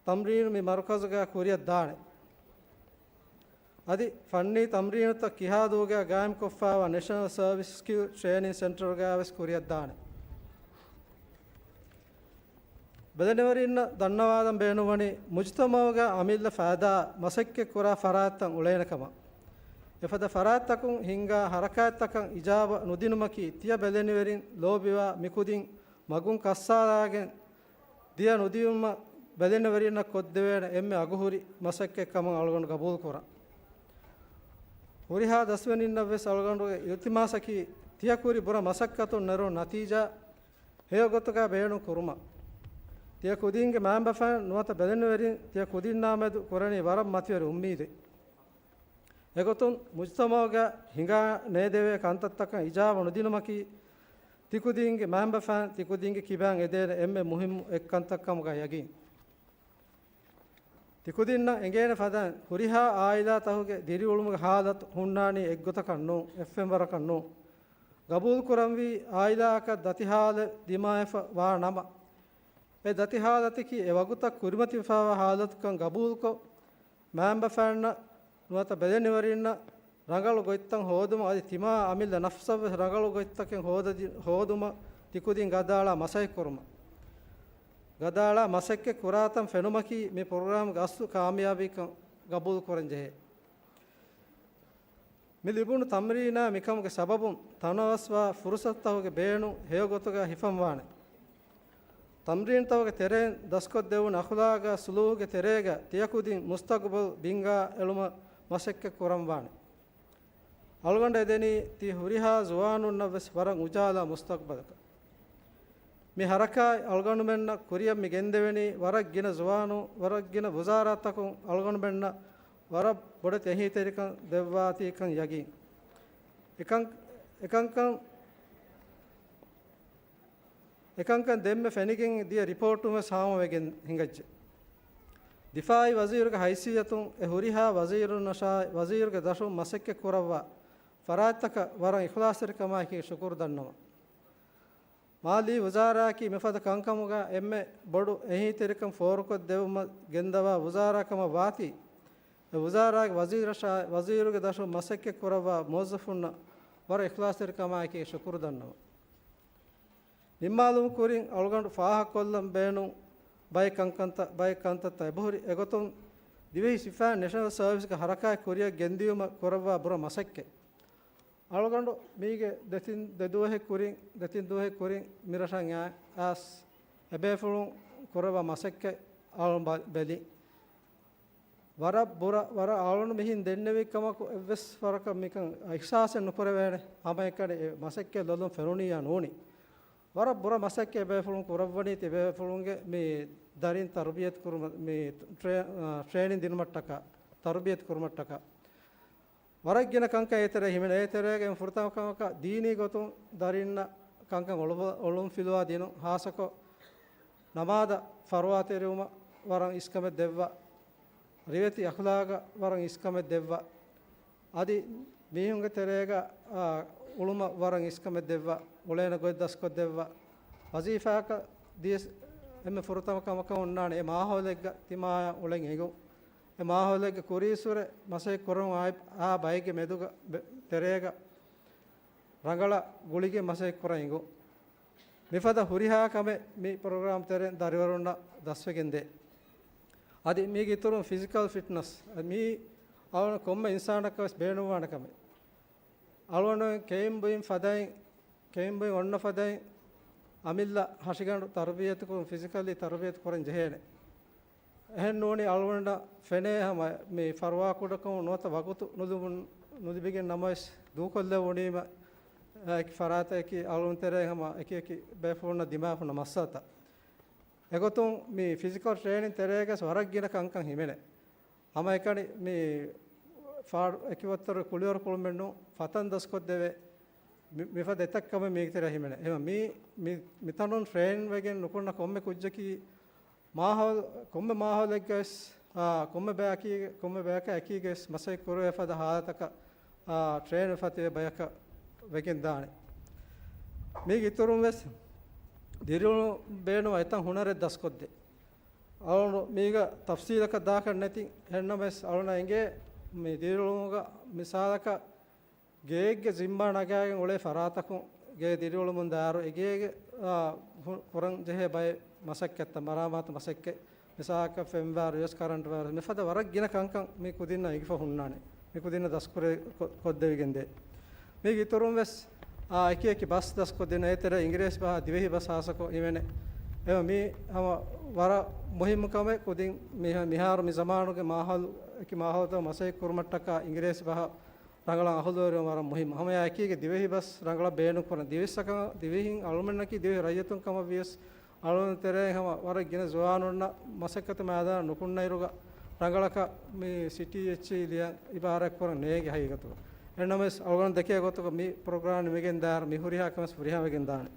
ތަމްރީނު މި މަރުކަޒުގައި ކުރިއަށް ދާނެ. އަދި ފަންނީ ތަމްރީނުތައް ކިހާދޫގައި ގާއިމްކޮށްފައިވާ ނެޝަނަލް ސަރވިސް ސްކިލް ޓްރޭނިން ސެންޓަރުގައި ވެސް ކުރިއަށް ދާނެ. ބެލެނިވެރިންނަށް ދަންނަވާލަން ބޭނުންވަނީ، މުޖުތަމައުގަ އަމިއްލަ ފައިދާ މަސައްކަތްކުރާ ފަރާތްތައް އުޅޭނެކަމަށް. އެފަދަ ފަރާތްތަކުން ހިންގާ ހަރަކާތްތަކަށް އިޖާބަ ނުދިނުމަކީ، ތިޔަ ބެލެނިވެރިން ލޯބިވާ މިކުދިން މަގުން ކައްސާލާގެން ދިޔަ ނުދިޔުމަށް ބެލެނިވެރިންނަށް ކޮށްދެވޭނެ އެންމެ އަގުހުރި މަސައްކަތް ކަމަށް އަޅުގަނޑު ގަބޫލުކުރަން. ހުރިހާ ދަސްވެރިންނަށް ވެސް އަޅުގަނޑުގެ އިލްތިމާސަކީ، ތިޔަ ކުރި ބުރަ މަސައްކަތުން ނެރުނު ނަތީޖާ ހެޔޮ ގޮތުގަ ބޭނުން ކުރުމަށް. ތިޔަ ކުދިންގެ މައިންބަފައިން ނުވަތަ ބެލެނިވެރިން ތިޔަ ކުދިންނާ މެދު ކުރަނީ ވަރަށް މަތިވެރި އުއްމީދެއް. އެގޮތުން މުޖުތަމައުގަ ހިނގާ ނޭދެވޭ ކަންތައްތަކަށް އިޖާބަ ނުދިނުމަކީ، ތިކުދީންގެ މައިންބަފައިން ތިކުދީންގެ ކިބައިން އެދޭނެ އެންމެ މުހިއްމު އެއްކަންތައް ކަމުގަ ޔަގީން. ތިކުދިންނަށް އެނގޭނެ ފަދައިން ހުރިހާ އާއިލާތަކުގެ ދިރިއުޅުމުގެ ހާލަތު ހުންނާނީ އެއްގޮތަކަށް ނޫން، އެއްފެންވަރަކަށް ނޫން. ގަބޫލުކުރަންވީ އާއިލާއަކަށް ދަތި ހާލެއް ދިމާވެފަ ވާ ނަމަ، އެ ދަތި ހާލަތަކީ އެ ވަގުތަށް ކުރިމަތިވެފައިވާ ހާލަތުކަން ގަބޫލުކޮށް، މައިންބަފައިންނަށް ނުވަތަ ބެލެނިވެރިންނަށް ރަނގަޅު ގޮތްތައް ހޯދުމަށް އަދި ތިމާ އަމިއްލަ ނަފްސަށްވެސް ރަނގަޅު ގޮތްތަކެއް ހޯދަދި، ހޯދުމަށް ތިކުދިން ގަދައަޅާ މަސައްކަތް ކުރުމަށް. ގަދައަޅާ މަސައްކަތް ކުރާތަން ފެނުމަކީ މި ޕްރޮގްރާމްގެ އަސްލު ކާމިޔާބީކަން ގަބޫލު ކުރަން ޖެހޭ. މި ލިބުނު ތަމްރީނާ މިކަމުގެ ސަބަބުން ތަނަވަސްވާ ފުރުސަތުތަކުގެ ބޭނުން ހެޔޮ ގޮތުގަ ހިފަންވާނެ. ތަމްރީންތަކުގެ ތެރެއިން ދަސްކޮށްދެވުނު އަޚުލާގާ ސުލޫކުގެ ތެރޭގަ ތިޔަ ކުދިން މުސްތަގުބަލް ބިންގާ އެޅުމަށް މަސައްކަތް ކުރަންވާނެ. އަޅުގަނޑަށް އެދެނީ ތި ހުރިހާ ޒުވާނުންނަށް ވެސް ވަރަށް އުޖާލާ މުސްތަގުބަލަކަށް. މި ހަރަކާތް އަޅުގަނޑުމެންނަށް ކުރިއަށް މި ގެންދެވެނީ ވަރަށް ގިނަ ޒުވާނު، ވަރަށް ގިނަ ވުޒާރާތަކުން އަޅުގަނޑުމެންނަށް ވަރަށް ބޮޑެތި އެހީތެރިކަން ދެއްވާތީކަން ޔަގީން. އެކަން، އެކަންކަން، އެކަންކަން ދެންމެ ފެނިގެން ދިޔަ ރިޕޯޓުން ވެސް ހާމަވެގެން ހިނގައްޖެ. ދިފާއީ ވަޒީރުގެ ހައިސިއްޔަތުން އެ ހުރިހާ ވަޒީރުންނަށާއި ވަޒީރުގެ ދަށުން މަސައްކަތް ކުރައްވާ ފަރާތްތަކަށް ވަރަށް އިޚްލާޞްތެރިކަމާއެކީ ޝުކުރު ދަންނަވަން. މާލީ ވުޒާރާއަކީ މިފަދަ ކަންކަމުގަ އެންމެ ބޮޑު އެހީތެރިކަން ފޯރުކޮށްދެވުމަށް ގެންދަވާ ވުޒާރާ ކަމަށް ވާތީ، އެ ވުޒާރާގެ ވަޒީރަށާއި ވަޒީރުގެ ދަށުން މަސައްކަތް ކުރައްވާ މުވައްޒަފުންނަށް ވަރަށް އިޚްލާޞްތެރިކަމާއެކީ ޝުކުރު ދަންނަވަން. ނިންމާލުމުގެ ކުރިން އަޅުގަނޑު ފާހަގަކޮށްލަން ބޭނުން ބައެއް ކަންކަންތައް، ބައެއް ކަންތައްތައް އެބަހުރި. އެގޮތުން ދިވެހި ސިފައިން ނެޝަނަލް ސަރވިސްގެ ހަރަކާތް ކުރިއަށް ގެންދިޔުމަށް ކުރައްވާ ބުރަ މަސައްކަތް. އަޅުގަނޑު މީގެ ދެތިން، ދެ ދުވަހެއް ކުރިން، ދެތިން ދުވަހެއް ކުރިން މިރަށަށް އައި، އައިސް އެބޭފުޅުން ކުރައްވާ މަސައްކަތް އަޅުން ބަ، ބެލި. ވަރަށް ބުރަ، ވަރަށް އަޅުން މިހިން ދެންނެވި ކަމަކު އެއްވެސް ވަރަކަށް މިކަން އިޙްސާސެއް ނުކުރެވޭނެ. ހަމައެކަނި އެ މަސައްކަތް ލޮލުން ފެނުނިއްޔާ ނޫނީ. ވަރަށް ބުރަ މަސައްކަތް އެބޭފުޅުން ކުރައްވަނީ ތިބޭފުޅުންގެ މި ދަރިން ތަރުބިޔަތު ކުރުމަށް، މި ޓްރޭ، އާ، ޓްރޭނިން ދިނުމަށްޓަކާ، ތަރުބިޔަތު ކުރުމަށްޓަކާ. ވަރަށް ގިނަ ކަންކަން އޭތެރޭ ހިމެނޭ. އޭތެރޭގެ ފުރަތަމަ ކަމަކަށް ދީނީ ގޮތުން ދަރިންނަށް ކަންކަން އޮޅު، އޮޅުން ފިލުވާ ދިނުން، ހާއްސަކޮށް ނަމާދަށް ފަރުވާތެރިވުމަށް ވަރަށް އިސްކަމެއް ދެއްވާ، ރިވެތި އަޚްލާގަށް ވަރަށް އިސްކަމެއް ދެއްވާ، އަދި މީހުންގެ ތެރޭގަ، އާ، އުޅުމަށް ވަރަށް އިސްކަމެއް ދެއްވާ، އުޅޭނެ ގޮތް ދަސްކޮށްދެއްވާ، ވަޒީފާއަކަށް ދިޔަ، އެންމެ ފުރަތަމަ ކަމަކަށް ހުންނާނެ އެ މާހައުލެއްގަ ތިމާޔަށް އުޅެން އެނގުން. އެ މާހައުލެއްގަ ކުރީއްސުރެ މަސައްކަތް ކުރަމުން އާ، އާ ބައެއްގެ މެދުގަ ބެ-، ތެރޭގަ ރަނގަޅަށް ގުޅިގެން މަސައްކަތް ކުރަން އެނގުން. މިފަދަ ހުރިހާ ކަމެއް މި ޕްރޮގްރާމް ތެރެއިން ދަރިވަރުންނަށް ދަސްވެގެން ދޭ. އަދި މީގެ އިތުރުން ފިޒިކަލް ފިޓްނަސް، މީ އަޅުގަނޑު ކޮންމެ އިންސާނަކަށް ވެސް ބޭނުންވާނެ ކަމެއް. އަޅުގަނޑު ކެއިން ބުއިން ފަދައިން، ކެއިން ބުއިން އޮންނަ ފަދައިން އަމިއްލަ ހަށިގަނޑު ތަރުބިޔަތުކޮށް، ފިޒިކަލީ ތަރުބިޔަތު ކުރަން ޖެހޭނެ. އެހެން ނޫނީ އަޅުގަނޑަށް ފެނޭ ހަމަ މި ފަރުވާ ކުޑަކަމުން ނުވަތަ ވަގުތު ނުލިބުން، ނުލިބިގެން ނަމަވެސް ދޫކޮށްލެވުނީމަ، އެކި ފަރާތަކީ އަޅުގަނޑު ތެރޭ ހަމަ އެކި އެކި ބޭފުޅުންނަށް ދިމާވެފަ ހުންނަ މައްސަލަތައް. އެގޮތުން މި ފިޒިކަލް ޓްރޭނިން ތެރޭގަސް ވަރަށް ގިނަ ކަންކަން ހިމެނޭ. ހަމައެކަނި މި ފާޑު އެކިވައްތަރު ކުޅިވަރު ކުޅުމެއްނު ފަތަން ދަސްކޮށްދެވޭ މި-، މިފަދަ އެތައް ކަމެއް މީގެ ތެރޭ ހިމެނޭ. އެހެން މި-، މި-، މިތަނުން ޓްރޭން ވެގެން ނުކުންނަ ކޮންމެ ކުއްޖަކީ މާހައުލް، ކޮންމެ މާހައުލެއްގަވެސް، އާ، ކޮންމެ ބަޔަކީ، ކޮންމެ ބަޔަކާ އެކީގަވެސް މަސައްކަތް ކުރެވޭ ފަދަ ހާލަތަކަށް، އާ، ޓްރޭން ފަތިވެ ބަޔަކަށް ވެގެން ދާނެ. މީގެ އިތުރުން ވެސް ދިރިއުޅުން ބޭނުން އެތައް ހުނަރެއް ދަސްކޮށްދޭ. އަޅުނު މީގަ ތަފްސީލަކަށް ދާކަށް ނެތި، އެހެންނަމަވެސް އަޅުނަށް އެނގޭ މި ދިރިއުޅުމުގަ މިސާލަކަށް ގެއެއްގެ ޒިންމާ ނަގާގެން އުޅޭ ފަރާތަކުން ގޭ ދިރިއުޅުމުން ދާއިރު އެ ގޭގެ، އާ، ހު-، ކުރަން ޖެހޭ ބައެއް މަސައްކަތްތައް، މަރާމާތު މަސައްކަތް، މިސާލަކަށް ފެން ވާއިރު، އެސް ކަރަންޓް ވާއިރު، މިފަދަ ވަރަށް ގިނަ ކަންކަން މި ކުދިންނަށް އެނގިފަ ހުންނާނެ. މި ކުދިންނަށް ދަސްކުރެ-، ކޮ-، ކޮށްދެވިގެން ދޭ. މީގެ އިތުރުން ވެސް، އާ، އެކި އެކި ބަސް ދަސްކޮށްދޭނެ. އޭތެރޭ އިނގިރޭސި ބަހާ ދިވެހި ބަސް ހާއްސަކޮށް ހިމެނޭ. އެ މީ ހަމަ ވަރަށް މުހިއްމު ކަމެއް. ކުދިން މިހާ-، މިހާރު މި ޒަމާނުގެ މާހައުލު، އެކި މާހައުލުތައް މަސައްކަތް ކުރުމަށްޓަކާ އިނގިރޭސި ބަހަށް ރަނގަޅަށް އަހުލުވެރިވުން ވަރަށް މުހިއްމު. ހަމަ އެކީގެ ދިވެހި ބަސް ރަނގަޅަށް ބޭނުން ކުރަން. ދިވެހި ސަކަ-، ދިވެހިން އަޅުމެންނަކީ ދިވެހި ރައްޔިތުން ކަމަށް ވިޔަސް އަޅުގަނޑު ތެރެއިން ހަމަ ވަރަށް ގިނަ ޒުވާނުންނަށް މަސައްކަތު މައިދާނަށް ނުކުންނައިރުގަ ރަނގަޅަކަށް މި ސިޓީ އެޗްއީ ލިޔަން އިބާރާތް ކުރަން ނޭނގެ ހަގީގަތުގަ. އެހެންނަމަވެސް އަޅުގަނޑު ދެކޭ ގޮތުގަ މި ޕްރޮގްރާމް ނިމިގެން ދާއިރު މި ހުރިހާ ކަމެއް ފުރިހަމަވެގެން ދާނެ.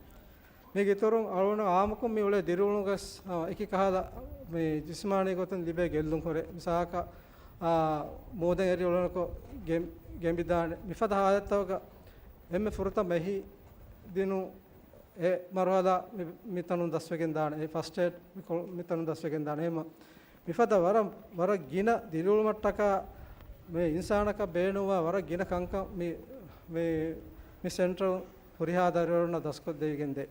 މީގެ އިތުރުން އަޅުގަނޑު އާއްމުކޮށް މި އުޅޭ ދިރިއުޅުމުގަސް، އާ، އެކި ކަހަލަ މި ޖިސްމާނީ ގޮތުން ލިބޭ ގެއްލުން ހުރޭ. މިސާލަކަށް، އާ، މޫދެއް އެރި އުޅެނިކޮށް ގެން-، ގެނބިދާނެ. މިފަދަ ހާލަތްތަކުގަ އެންމެ ފުރަތަމަ އެހީ ދިނުން އެ މަރުހަލާ މި-، މިތަނުން ދަސްވެގެން ދާނެ. އެ ފަސްޓް އެއް މި ކޮ-، މިތަނުން ދަސްވެގެން ދާނެ. އެހެންމަ މިފަދަ ވަރަށް، ވަރަށް ގިނަ ދިރިއުޅުމަށްޓަކާ މި އިންސާނަކަށް ބޭނުންވާ ވަރަށް ގިނަ ކަންކަން މި، މި، މި ސެންޓަރުން ހުރިހާ ދަރިވަރުންނަށް ދަސްކޮށްދެވިގެން ދޭ.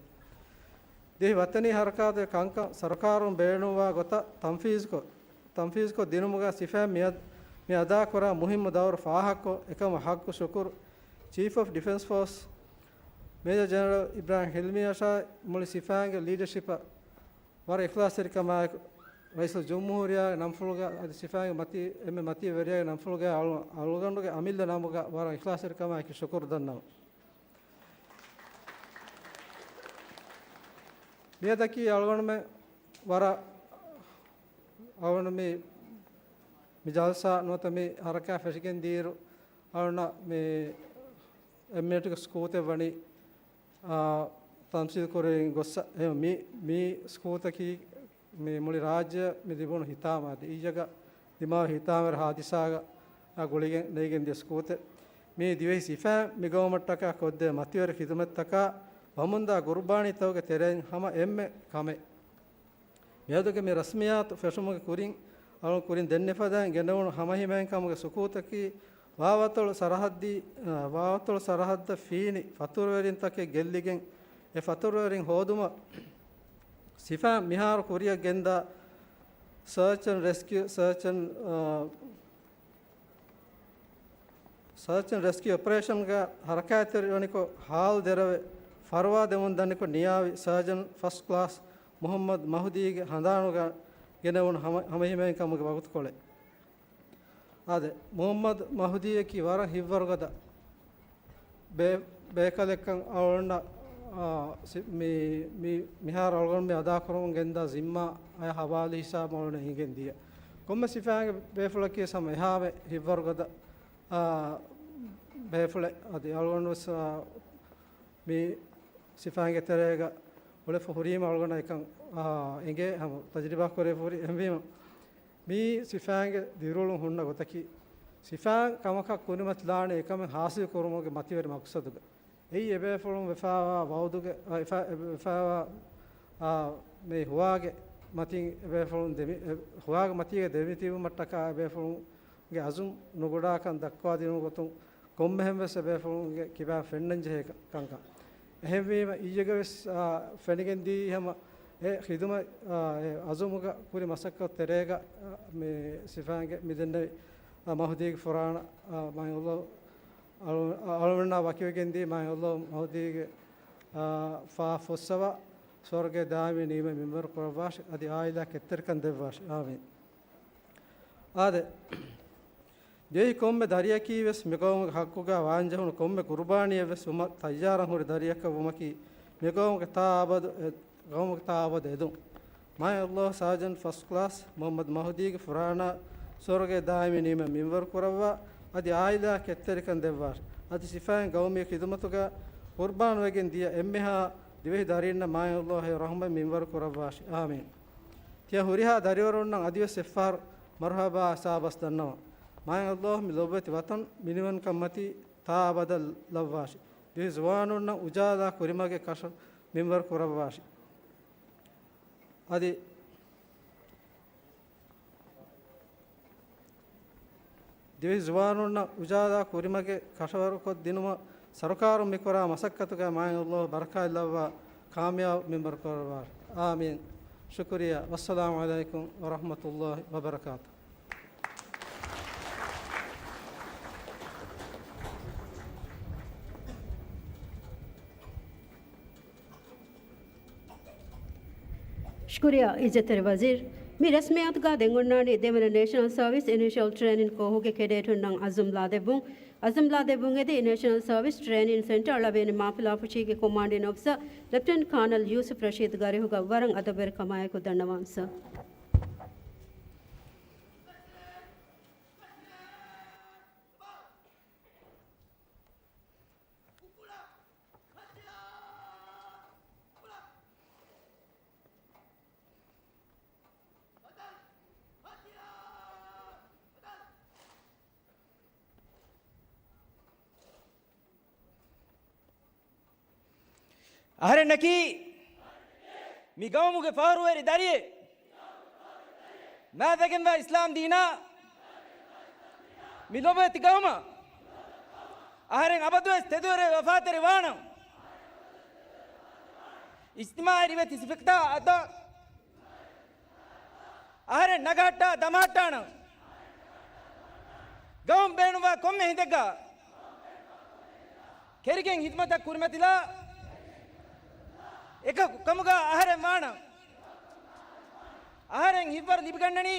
ދިވެހި ވަތަނީ ހަރަކާތުގެ ކަންކަން ސަރުކާރުން ބޭނުންވާ ގޮތަށް ތަންފީޒުކޮށް، ތަންފީޒުކޮށް ދިނުމުގަ ސިފައިން މިއަދް-، މި އަދާކުރާ މުހިއްމު ދައުރު ފާހަގަކޮށް، އެކަމަށް ހައްގު ޝުކުރު ޗީފް އޮފް ޑިފެންސް ފޯސް މޭޖަރ ޖެނެރަލް އިބްރާހިމް ހިލްމީއަށާއި މުޅި ސިފައިންގެ ލީޑަޝިޕަށް ވަރަށް އިޚްލާޞްތެރިކަމާއެކު، ރައީސުލްޖުމްހޫރިއްޔާގެ ނަންފުޅުގަ އަދި ސިފައިންގެ މަތި-، އެންމެ މަތީ ވެރިޔާގެ ނަންފުޅުގަ އަޅު-، އަޅުގަނޑުގެ އަމިއްލަ ނަމުގަ ވަރަށް އިޚްލާޞްތެރިކަމާއެކު ޝުކުރު ދަންނަވަން. މިއަދަކީ އަޅުގަނޑުމެން ވަރަށް އަޅުގަނޑު މި، މި ޖަލްސާ ނުވަތަ މި ހަރަކާތް ފެށިގެން ދިޔައިރު އަޅުގަނޑަށް މި އެމްއޭޓުގެ ސްކޫލްތައް ވަނީ، އާ، ތަންސީލް ކުރެވިގެން ގޮއްސަ. އެ މި، މި ސްކޫލްތަކީ މި މުޅި ރާއްޖެ މި ލިބުނު ހިތާމާ އަދި އިއްޔެގަ ދިމާވި ހިތާމަވެރި ހާދިސާގަ ގުޅިގެން ނެގިގެން ދިޔަ ސްކޫލްތެއް. މީ ދިވެހި ސިފައިން މި ގައުމަށްޓަކާ ކޮށްދޭ މަތިވެރި ޚިދުމަތްތަކާ ވަމުންދާ ގުރުބާނީތަކުގެ ތެރެއިން ހަމަ އެންމެ ކަމެއް. މިއަދުގެ މި ރަސްމިއްޔާތު ފެށުމުގެ ކުރިން، އަޅުން ކުރިން ދެންނެފަދައިން ގެނެވުނު ހަމަހިމޭންކަމުގެ ސުކޫތަކީ، ވާވަތޮޅު ސަރަހައްދީ، އަ، ވާވަތޮޅު ސަރަހައްދަށް ފީނި ފަތުރުވެރިންތަކެއް ގެއްލިގެން، އެ ފަތުރުވެރިން ހޯދުމަށް ސިފައިން މިހާރު ކުރިއަށް ގެންދާ ސަރޗް އެންޑް ރެސްކިއު، ސަރޗް އެންޑް، އަ، ސަރޗް އެންޑް ރެސްކިއު އޮޕަރޭޝަންގަ ހަރަކާތްތެރިވަނިކޮށް، ހާލު ދެރަވެ ފަރުވާ ދެމުން ދަނިކޮށް ނިޔާވި ސާޖަންޓް ފަސްޓް ކްލާސް މުހައްމަދު މަހުދީގެ ހަނދާނުގަ ގެނެވުނު ހަމަ-، ހަމަހިމޭންކަމުގެ ވަގުތުކޮޅެއް. އާދެ، މުހައްމަދު މަހުދީއަކީ ވަރަށް ހިތްވަރުގަދަ ބޭ-، ބޭކަލެއްކަން އަޅުގަނޑަށް، އާ، ސި-، މި-، މި-، މިހާރު އަޅުގަނޑު މި އަދާކުރަމުން ގެންދާ ޒިންމާ އަޔަށް ހަވާލު ހިސާބުން އަޅުގަނޑަށް އެނގިގެން ދިޔަ. ކޮންމެ ސިފައިންގެ ބޭފުޅަކީ ހަމަ އެހާމެ ހިތްވަރުގަދަ، އާ، ބޭފުޅެއް. އަދި އަޅުގަނޑު ވެސް، އާ، މި ސިފައިންގެ ތެރޭގަ އުޅެފަ ހުރީމަ އަޅުގަނޑަށް އެކަން، އާ، އެނގޭ ހަމަ ތަޖުރިބާ ކުރެފަ ހުރި. އެހެންވީމަ، މީ ސިފައިންގެ ދިރިއުޅުން ހުންނަ ގޮތަކީ، ސިފައިން ކަމަކަށް ކުރިމަތިލާނެ އެކަމެއް ހާސިލް ކުރުމުގެ މަތިވެރި މަޤްޞަދުގަ. އެއީ އެބޭފުޅުން ވެފައިވާ ވައުދުގެ، އަ، ވެފަ-، ވެފައިވާ، އާ، މި ހުވާގެ މަތީގެ ދެމި-، އެ، ހުވާގެ މަތީގެ ދެމިތިބުމަށްޓަކާ އެބޭފުޅުންގެ އަޒުމް ނުގުޑާކަން ދައްކާދިނުން ގޮތުން ކޮންމެހެން ވެސް އެބޭފުޅުންގެ ކިބާ ފެންނަންޖެހޭ ކަ-، ކަންކަން. އެހެންވީމަ އިއްޔެގެ ވެސް، އާ، ފެނިގެންދީ ހަމަ އެ ޚިދުމަތް، އާ، އެ އަޒުމުގަ ކުރި މަސައްކަތް ތެރޭގަ، އާ، މި ސިފައިންގެ މި ދެންނެވި، އާ، މަހުދީގެ ފުރާނަ، އާ، މާތް ﷲ އަޅު-، އަޅުގަނޑާ ވަކިވެގެންދީ މާތް ﷲ މަހުދީގެ، އާ، ފާފަ ފުއްސަވާ ސުވަރުގެ ދާއިމީ ނިޢުމަތް މިންވަރު ކުރައްވާށި، އަދި އާއިލާ ކެތްތެރިކަން ދެއްވާށި. އާމީން. އާދެ، ދިވެހި ކޮންމެ ދަރިއަކީ ވެސް މިގައުމުގެ ޙައްޤުގަ ވާންޖެހުނު ކޮންމެ ޤުރުބާނީއެއް ވެސް ވުމަށް ތައްޔާރަށް ހުރި ދަރިއަކަށް ވުމަކީ މިގައުމުގެ ތާ އަބަދު އެ-، ގައުމުގެ ތާ އަބަދު އެދުން. މާތް ﷲ ސާޖަންޓް ފަސްޓް ކްލާސް މުޙައްމަދު މަހުދީގެ ފުރާނަ ސުވަރުގެ ދާއިމީ ނިޢުމަތް މިންވަރު ކުރައްވާ، އަދި އާއިލާ ކެތްތެރިކަން ދެއްވާށި. އަދި ސިފައިން ގައުމީ ޚިދުމަތުގަ ޤުރުބާން ވެގެން ދިޔަ އެންމެހާ ދިވެހި ދަރީންނަށް މާތް ﷲ އެ ރަޙްމަތް މިންވަރު ކުރައްވާށި. އާމީން. ތިޔަ ހުރިހާ ދަރިވަރުންނަށް އަދިވެސް އެއްފަހަރު މަރުޙަބާ އަސާބަސް ދަންނަވަން. މާތް ﷲ މި ލޮބުވެތި ވަތަން މިނިވަންކަން މަތީ ތާ އަބަދަށް ލައްވާށި. ދިވެހި ޒުވާނުންނަށް އުޖާލާ ކުރިމަގެއް ކަށަ މިންވަރު ކުރައްވާށި. އަދި ދިވެހި ޒުވާނުންނަށް އުޖާލާ ކުރިމަގެއް ކަށަވަރުކޮށްދިނުމަށް ސަރުކާރުން މިކުރާ މަސައްކަތުގައި މާތް ﷲ ބަރަކާތްލައްވާ ކާމިޔާބު މިންވަރު ކުރައްވާށި. އާމީން. ޝުކުރިއްޔާ. ވައްސަލާމު ޢަލައިކުމް ވަރަޙްމަތުﷲ ވަބަރަކާތުހު. ޝުކުރިއްޔާ އިއްޒަތްތެރި ވަޒީރު. މި ރަސްމިއްޔާތުގަ ދެން އޮންނާނީ ދެވަނަ ނޭޝަނަލް ސަރވިސް އިނިޝިއަލް ޓްރޭނިން ކޯހުގެ ކެޑޭޓުންނަށް އަޒުމް ލާދެއްވުން. އަޒުމް ލާދެއްވުން އެދި ނޭޝަނަލް ސަރވިސް ޓްރޭނިން ސެންޓަރ ޅަވިޔަނި މާފިލާފުށީގެ ކޮމާންޑިން އޮފިސަރ ލެފްޓެނަންޓް ކާނަލް ޔޫސުފް ރަޝީދު ގަރިހުގަ ވަރަށް އަދަބުވެރިކަމާއެކު ދަންނަވާން ސަރ. އަހަރެންނަކީ މި ގައުމުގެ ފަހުރުވެރި ދަރިއެއް. މާތްވެގެންވާ އިސްލާމް ދީނާ، މި ލޮބުވެތި ގައުމަށް އަހަރެން އަބަދުވެސް ތެދުވެރި ވަފާތެރި ވާނަން. އިޖްތިމާޢީ ރިވެތި ސިފަތަކާ އަދާ އަހަރެން ނަގަހައްޓާ ދަމަހައްޓާނަން. ގައުމު ބޭނުންވާ ކޮންމެ ހިނދެއްގަ ކެރިގެން ހިދުމަތަށް ކުރިމަތިލާ އެކަކު ކަމުގަ އަހަރެން ވާނަން. އަހަރެން ހިތްވަރު ލިބިގަންނަނީ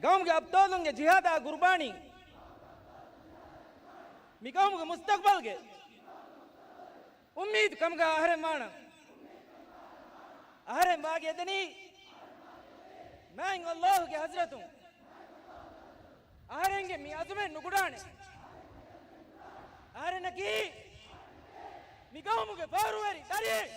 ގައުމުގެ އަބްޠާލުންގެ ޖިހާދާ ގުރުބާނީ. މި ގައުމުގެ މުސްތަޤްބަލްގެ އުއްމީދު ކަމުގަ އަހަރެން ވާނަން. އަހަރެން ވާގި އެދެނީ މާތް ﷲ ގެ ޙަޟްރަތުން. އަހަރެންގެ މި އަޒުމެއް ނުގުޑާނެ. އަހަރެންނަކީ މި ގައުމުގެ ފަހުރުވެރި ދަރިއެއް.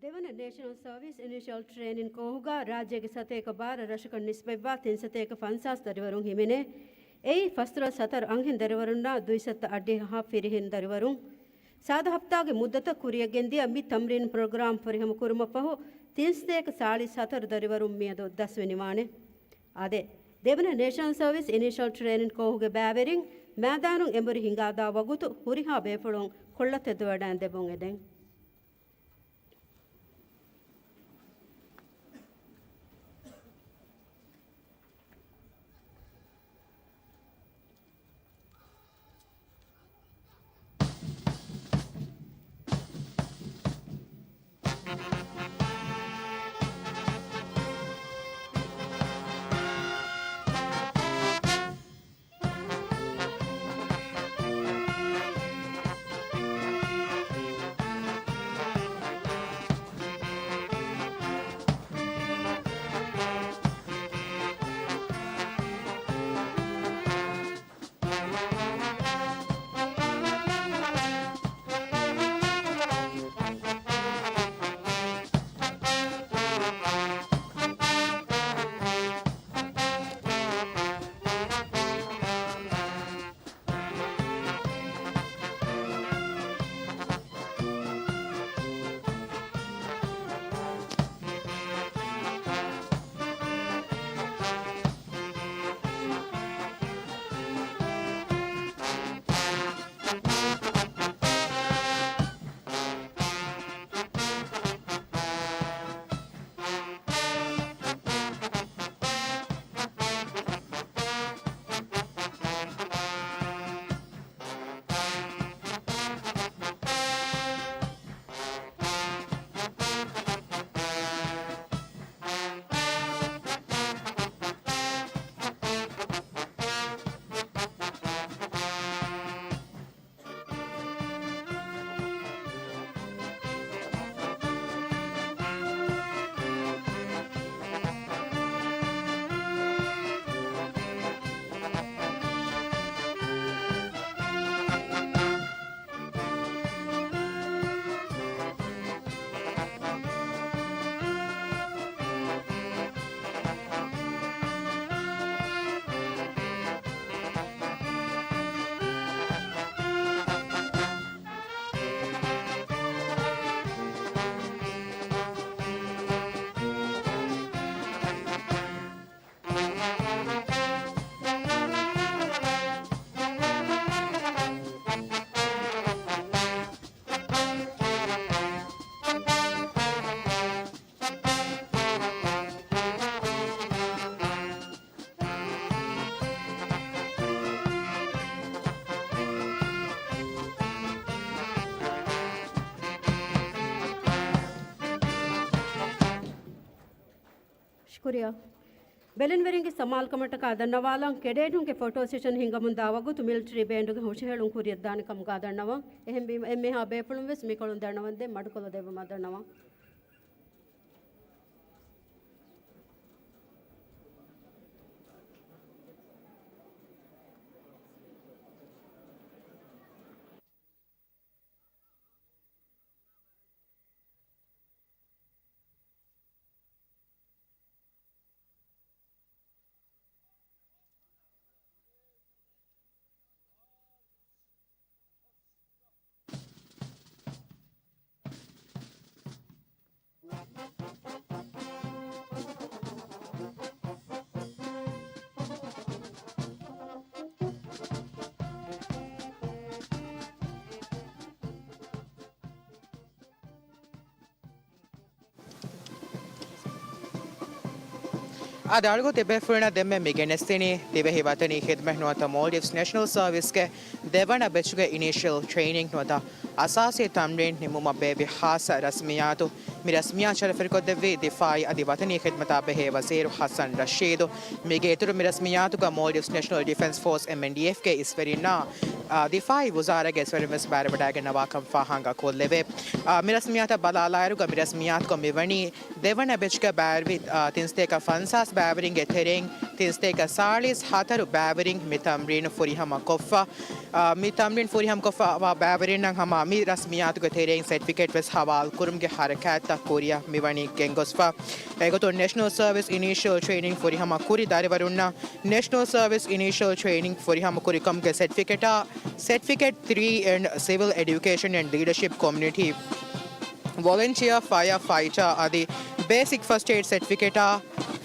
ދެވަނަ ނޭޝަނަލް ސަރވިސް އިނިޝަލް ޓްރޭނިން ކޯހުގަ ރާއްޖޭގެ ސަތޭކަ ބާރަ ރަށަކަށް ނިސްބަތްވާ ތިން ސަތޭކަ ފަންސާސް ދަރިވަރުން ހިމެނޭ. އެއީ ފަސްދޮޅަސް ހަތަރު އަންހެން ދަރިވަރުންނާ ދުއިސައްތަ އައްޑިހަ ފިރިހެން ދަރިވަރުން. ސާދަ ހަފްތާގެ މުއްދަތަށް ކުރިޔަށް ގެންދިޔަ މި ތަމްރީން ޕްރޮގްރާމް ފުރިހަމަ ކުރުމަށް ފަހު، ތިން ސަތޭކަ ސާޅީސް ހަތަރު ދަރިވަރުން މިއަދު ދަސްވެ ނިވާނެ. އާދެ، ދެވަނަ ނޭޝަނަލް ސަރވިސް އިނިޝަލް ޓްރޭނިން ކޯހުގެ ބައިވެރިން މައިދާނުން އެނބުރި ހިނގާދާ ވަގުތު ހުރިހާ ބޭފުޅުން ކޮށްލަތެއް ދޮވެޑައިން ދެއްވުން އެދެން. ޝުކުރިއްޔާ. ބެލެނިވެރިންގެ ސަމާލުކަމަށްޓަކާ ދަންނަވާލަން، ކެޑޭޓުންގެ ފޮޓޯ ސެޝަން ހިންގަމުންދާ ވަގުތު މިލިޓަރީ ބޭންޑުގެ ހުށަހެޅުން ކުރިޔަށްދާނެ ކަމުގާ ދަންނަވަން. އެހެންވީމަ، އެންމެހާ ބޭފުޅުން ވެސް މިކޮޅުން ދަންނަވަންދޭން މަޑުކޮށްލަ ދެއްވުމަށް ދަންނަވަން. އާދެ، އަޅުގަނޑު ތިބޭފުޅުންނަށް ދެންމެ މި ގެނެސްދިނީ ދިވެހި ވަތަނީ ޚިދުމަތް ނުވަތަ މޯލްޑިވްސް ނޭޝަނަލް ސަރވިސްގެ ދެވަނަ ބެޗުގެ އިނީޝިއަލް ޓްރެއިނިން ނުވަތަ އަސާސީ ތަމްރީން ނިމުމަށް ބޭއްވި ޚާއްޞަ ރަސްމިއްޔާތު. މި ރަސްމިއްޔާތު ޝަރަފުވެރިކޮށްދެއްވީ ދިފާއީ އަދި ވަތަނީ ޚިދުމަތާ ބެހޭ ވަޒީރު ޙަސަން ރަޝީދު. މީގެ އިތުރު މި ރަސްމިއްޔާތުގަ މޯލްޑިވްސް ނޭޝަނަލް ޑިފެންސް ފޯސް، އެމްއެންޑީއެފްގެ އިސްވެރިންނާ، އާ، ދިފާއީ ވުޒާރާގެ އިސްވެރިން ވެސް ބައިވެރިވެވަޑައިގަންނަވާކަން ފާހަގަކޮށްލެވޭ. އާ، މި ރަސްމިއްޔާތަށް ބަލާލާއިރުގަ މި ރަސްމިއްޔާތުގަ މިވަނީ ދެވަނަ ބެޗުގަ ބައިވެރިވި، އާ، ތިންސަތޭކަ ފަންސާސް ބައިވެރިންގެ ތެރެއިން ތިން ސަތޭކަ ސާޅީސް ހަތަރު ބައިވެރިން މި ތަމްރީނު ފުރިހަމަ ކޮށްފަ. އާ، މި ތަމްރީން ފުރިހަމަ ކޮށްފަވާ ބައިވެރިންނަށް ހަމަ މި ރަސްމިއްޔާތުގެ ތެރެއިން ސެޓްފިކެޓް ވެސް ހަވާލު ކުރުމުގެ ހަރަކާތްތައް ކުރިއަށް މިވަނީ ގެންގޮސްފަ. އެގޮތުން ނޭޝަނަލް ސަރވިސް އިނީޝިއަލް ޓްރެއިނިން ފުރިހަމަ ކުރި ދަރިވަރުންނަށް ނޭޝަނަލް ސަރވިސް އިނީޝިއަލް ޓްރެއިނިން ފުރިހަމަ ކުރިކަމުގެ ސެޓްފިކެޓާ، ސެޓްފިކެޓް ތްރީ އިން ސިވިލް އެޑިއުކޭޝަން އެންޑް ލީޑަޝިޕް ކޮމިއުނިޓީ ވޮލެނޓިއާ ފަޔަރ ފައިޓާ އަދި ބޭސިކް ފަސްޓް އެއިޑް ސެޓްފިކެޓާ،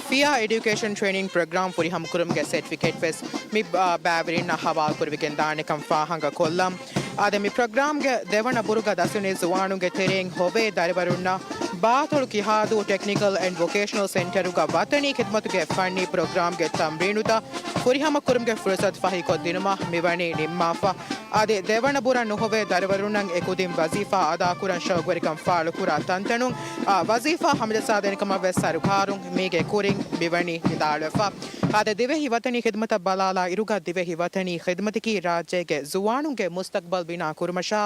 ފިޔާ އެޑިއުކޭޝަން ޓްރެއިނިން ޕްރޮގްރާމް ފުރިހަމަ ކުރުމުގެ ސެޓްފިކެޓް ވެސް މި ބަ-، ބައިވެރިންނަށް ހަވާލު ކުރެވިގެން ދާނެކަން ފާހަގަ ކޮށްލަން. އަދި މި ޕްރޮގްރާމްގެ ދެވަނަ ބުރުގަ ދަސްވެނީ ޒުވާނުންގެ ތެރެއިން ހޮވޭ ދަރިވަރުންނަށް ބާތޮޅު ކިހާދޫ ޓެކްނިކަލް އެންޑް ވޮކޭޝަނަލް ސެންޓަރުގަ ވަތަނީ ޚިދުމަތުގެ ފަންނީ ޕްރޮގްރާމްގެ ތަމްރީނުތައް ފުރިހަމަ ކުރުމުގެ ފުރުސަތު ފަހިކޮށްދިނުމަށް މިވަނީ ނިންމާފަ. އަދި ދެވަނަ ބުރަށް ނުހޮވޭ ދަރިވަރުންނަށް އެކުދިން ވަޒީފާ އަދާކުރަން ޝައުގުވެރިކަން ފާޅުކުރާ ތަންތަނުން، އާ، ވަޒީފާ ހަމަޖައްސާދޭނެ ކަމަށް ވެސް ސަރުކާރުން މީގެ ކުރިން މިވަނީ ވިދާޅުވެފަ. އާދެ، ދިވެހި ވަތަނީ ޚިދުމަތަށް ބަލާލާ އިރުގަ ދިވެހި ވަތަނީ ޚިދުމަތަކީ ރާއްޖޭގެ ޒުވާނުންގެ މުސްތަޤްބަލް ބިނާ ކުރުމަށާ،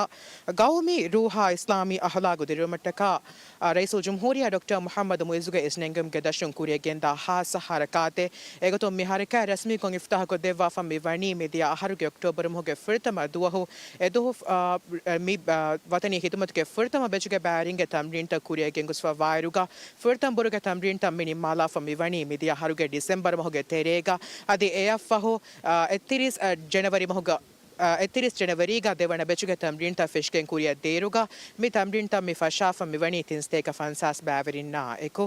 ގައުމީ ރޫހާ އިސްލާމީ އަހުލާގު ދިރިއުޅުމަށްޓަކާ، އާ، ރައީސުލްޖުމްހޫރިއްޔާ ޑޮކްޓަރ މުޙައްމަދު މުޢިއްޒުގެ އިސްނެންގެވުމުގެ ދަށުން ކުރިއަށް ގެންދާ ޚާއްޞަ ހަރަކާތެއް. އެގޮތުން މި ހަރަކާތް ރަސްމީކޮށް އިފްތާޙުކޮށްދެއްވާފަ މިވަނީ މިދިޔަ އަހަރުގެ އޮކްޓޯބަރު މަހުގެ ފުރަތަމަ ދުވަހު. އެދުވަހު، އާ، މި، އާ، ވަތަނީ ޚިދުމަތުގެ ފުރަތަމަ ބެޗުގެ ބައިވެރިންގެ ތަމްރީންތައް ކުރިއަށް ގެންގޮސްފަ ވާއިރުގަ، ފުރަތަމަ ބުރުގެ ތަމްރީންތައް މި ނިންމާލާފަ މިވަނީ މިދިޔަ އަހަރުގެ ޑިސެމްބަރު މަހުގެ ތެރޭގަ. އަދި އެއަށްފަހު، އާ، އެއްތިރީސް ޖަނަވަރީ މަހުގަ އެއްތިރީސް ޖަނަވަރީގަ ދެވަނަ ބެޗުގެ ތަމްރީންތައް ފެށިގެން ކުރިއަށް ދޭއިރުގަ، މި ތަމްރީންތައް މި ފަށާފަ މިވަނީ ތިން ސަތޭކަ ފަންސާސް ބައިވެރިންނާ އެކު.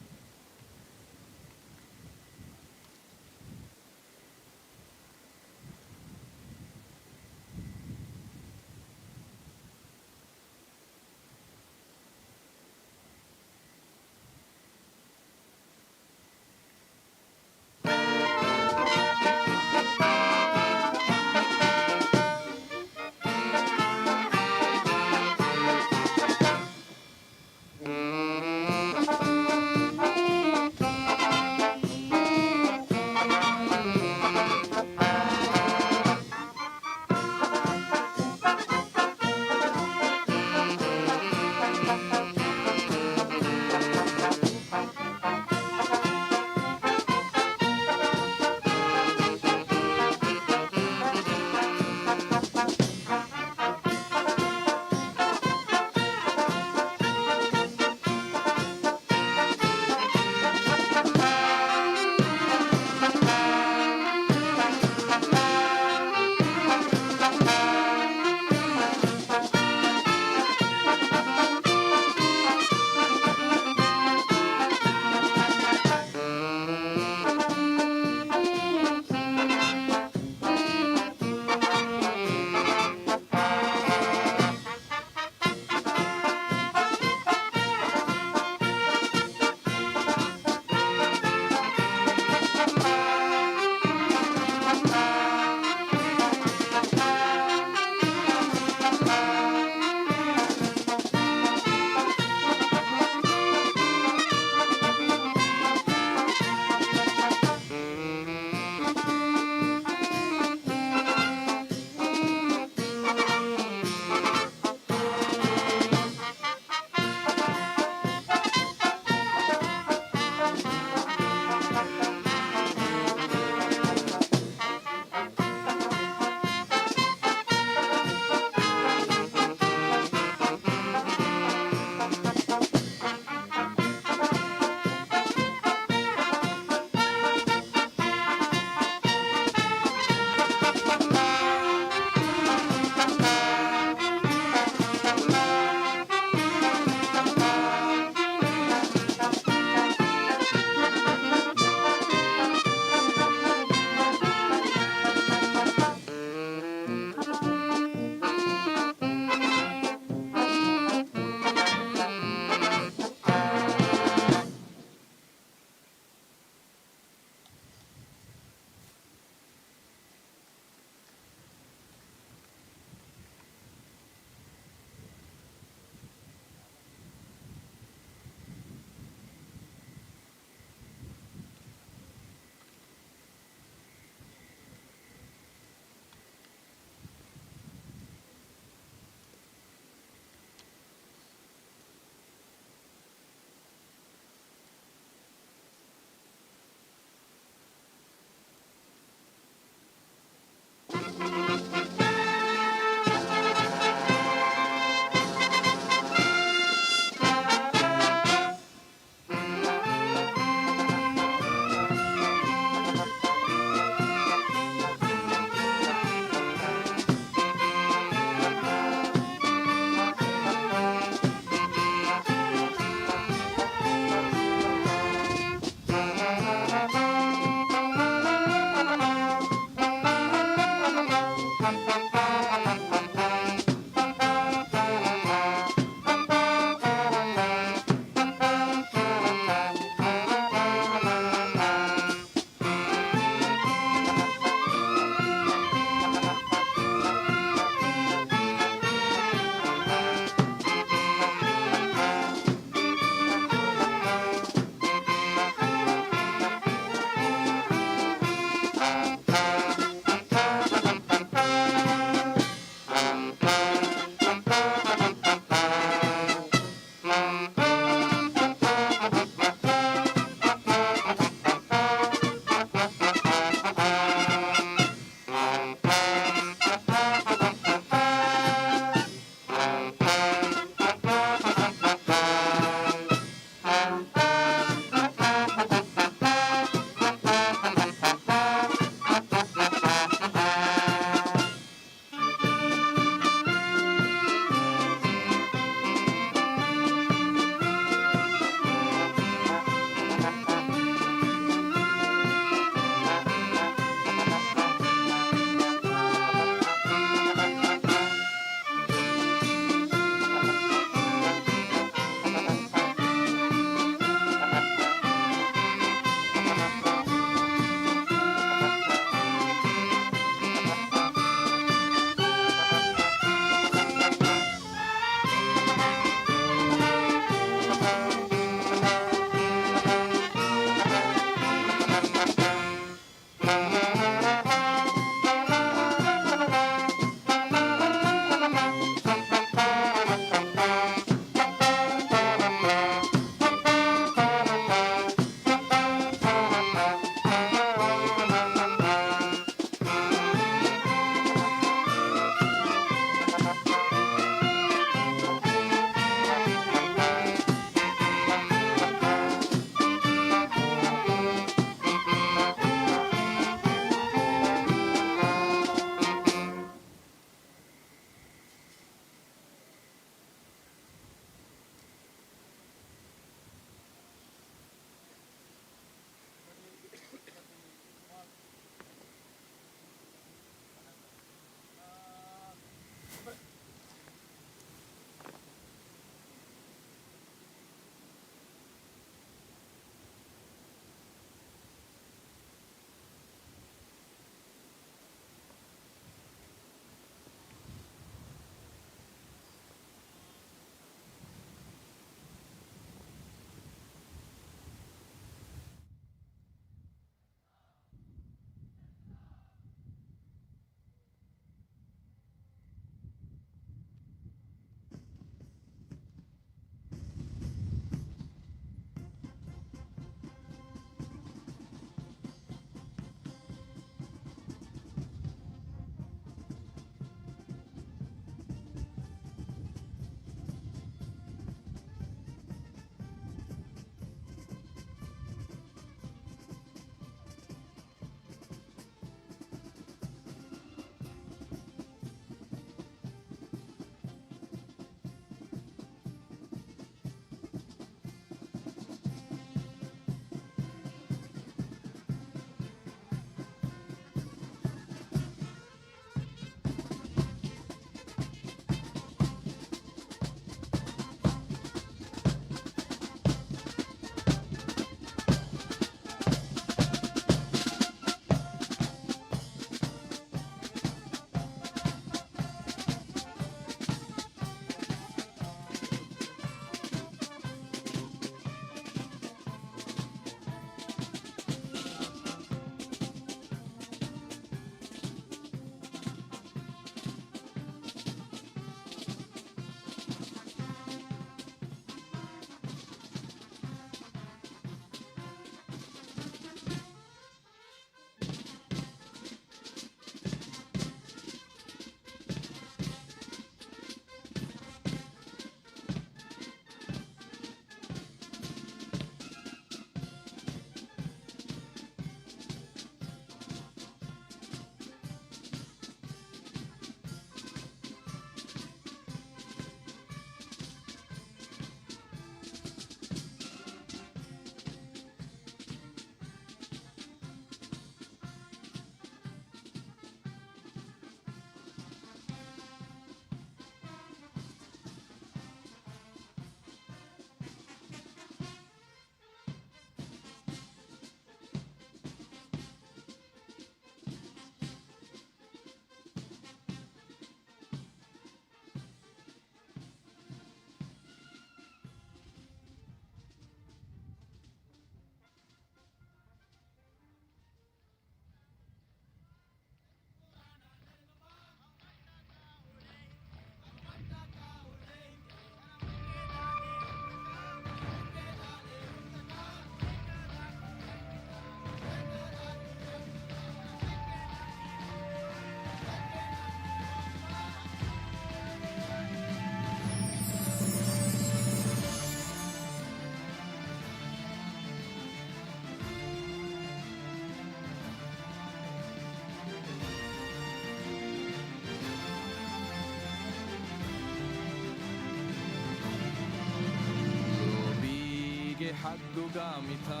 ޙައްޤުގަ މިތާ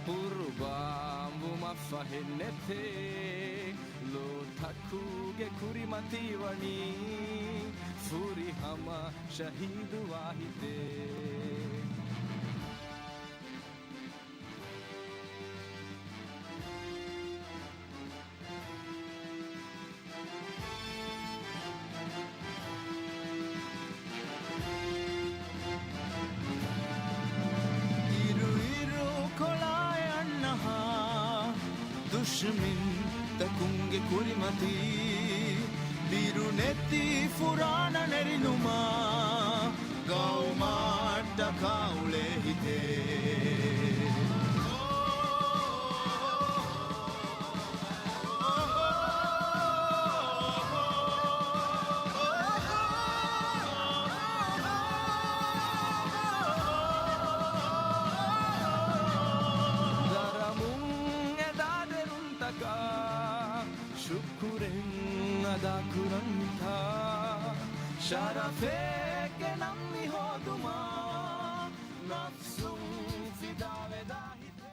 ޤުރުބާންވުމަށް ފަހެއް ނެތޭ. ލޫޠުގެ ކުރިމަތީ ވަނީ ފުރިހަމަ ޝަހީދު ވާހިތޭ. އިރުއިރުކޮޅާއި އަންނަހާ ދުޝްމިންތަކުންގެ ކުރިމަތީ، ބިރު ނެތި ފުރާނަ ނެރިލުމާ، ގައުމަށްޓަކާ އުޅޭ ހިތޭ. ދަރަމުން އެދާ ދެރުންތަކަށް ޝުކުރެއް އަދާކުރަންތަ، ޝަރަފެއްގެ ނަން މި ހޯދުމަށް ނަފްސުން ފިދާވެދާ ހިތޭ.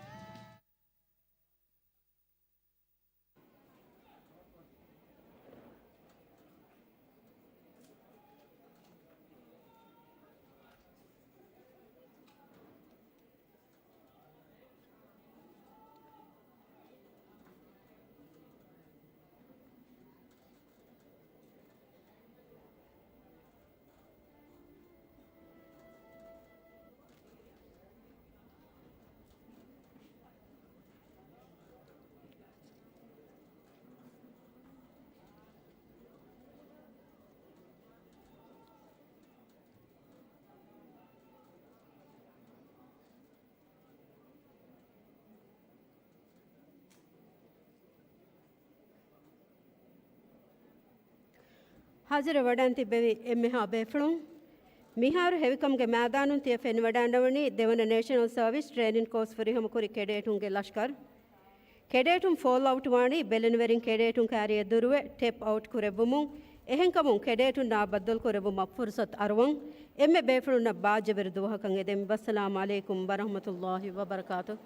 ހާޒިރު ވަޑައިން ތިއްބެވި އެންމެހާ ބޭފުޅުން، މިހާރު ހެވިކަމުގެ މައިދާނުން ތިޔަ ފެނިވަޑައިންނަވަނީ ދެވަނަ ނޭޝަނަލް ސަރވިސް ޓްރޭނިން ކޯސް ފުރިހަމަކުރި ކެޑޭޓުންގެ ލަޝްކަރު. ކެޑޭޓުން ފޯލް އައުޓް ވާނީ ބެލެނިވެރިން ކެޑޭޓުން ކާރިއަށް ދުރުވެ ޓެޕް އައުޓް ކުރެއްވުމުން. އެހެންކަމުން ކެޑޭޓުންނާ ބައްދަލުކުރެއްވުމަށް ފުރުސަތު އަރުވަން. އެންމެ ބޭފުޅުންނަށް ބާއްޖަވެރި ދުވަހަކަށް އެދެން. ވައްސަލާމް ޢަލައިކުމް ވަރަޙްމަތުﷲި ވަބަރަކާތުހު.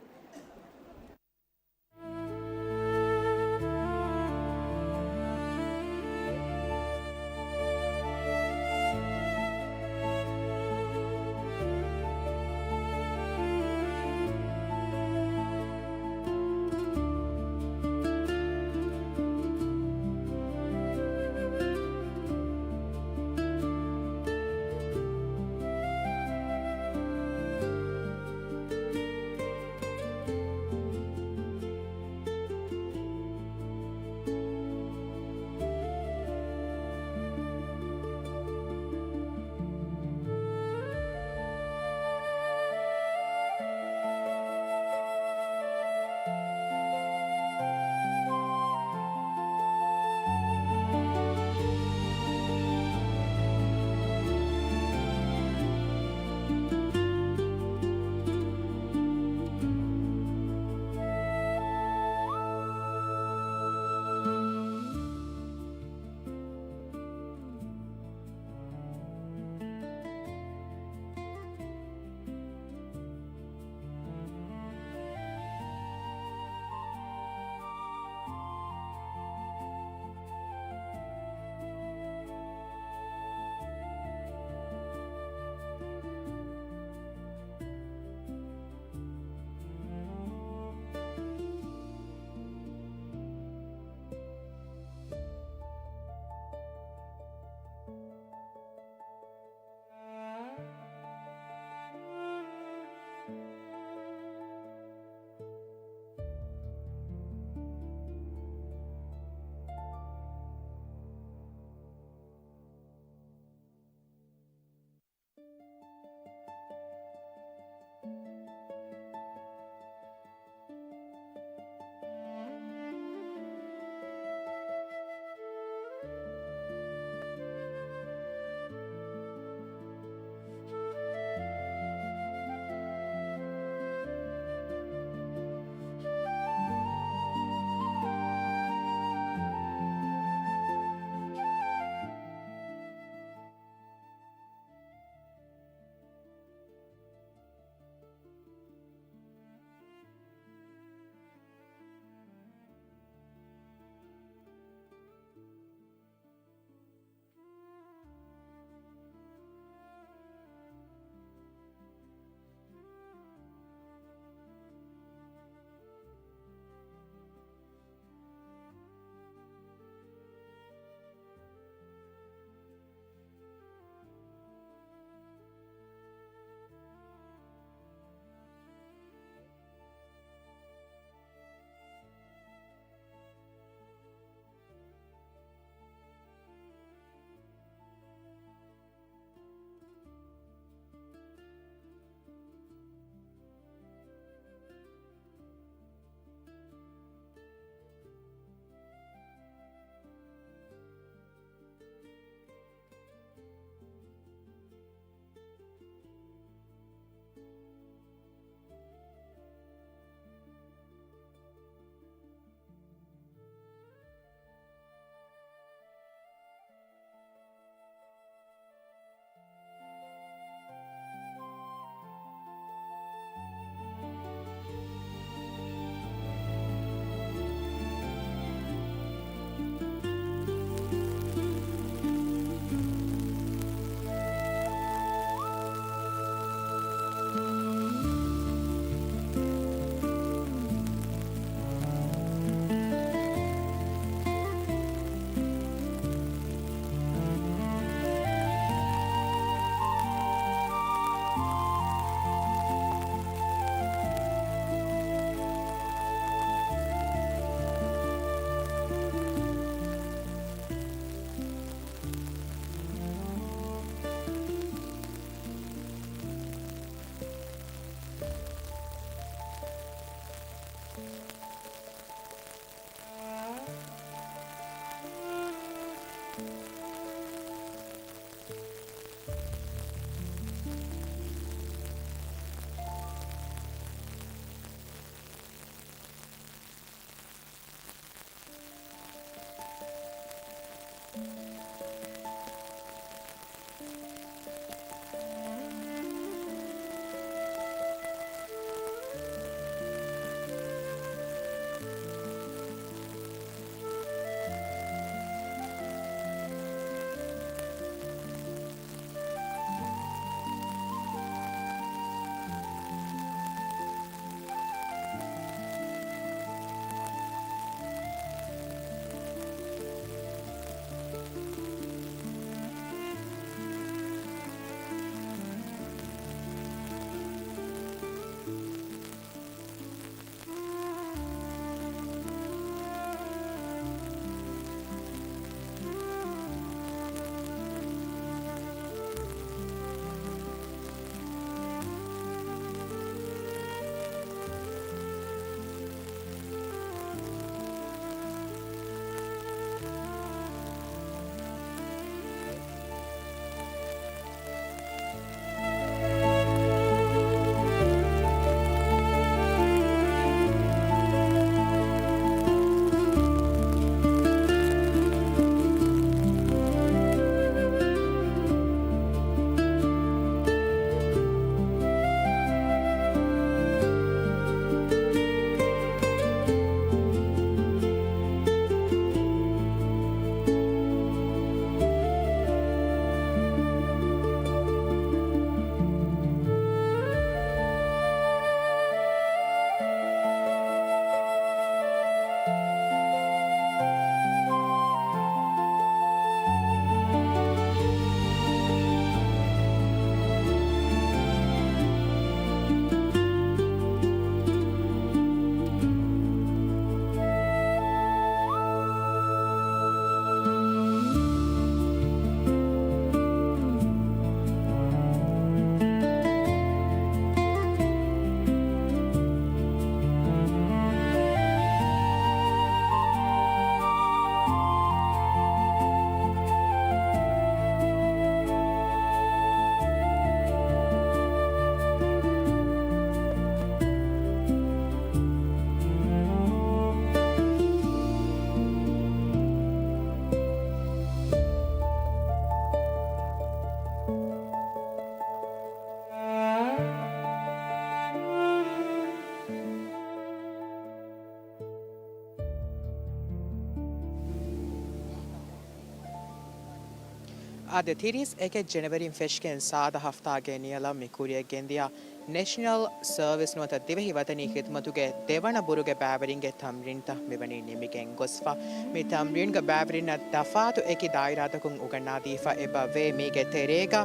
އާދެ، ތިރީސް އެކެއް ޖެނަވަރީން ފެށިގެން ސާދަ ހަފްތާގެ ނިޔަލަށް މި ކުރިއަށް ގެންދިޔަ ނޭޝަނަލް ސަރވިސް ނުވަތަ ދިވެހި ވަތަނީ ޚިދުމަތުގެ ދެވަނަ ބުރުގެ ބައިވެރިންގެ ތަމްރީންތައް މިވަނީ ނިމިގެން ގޮސްފަ. މި ތަމްރީންގަ ބައިވެރިންނަށް ތަފާތު އެކި ދާއިރާތަކުން އުގަންނާދީފަ އެބަ ވޭ. މީގެ ތެރޭގަ،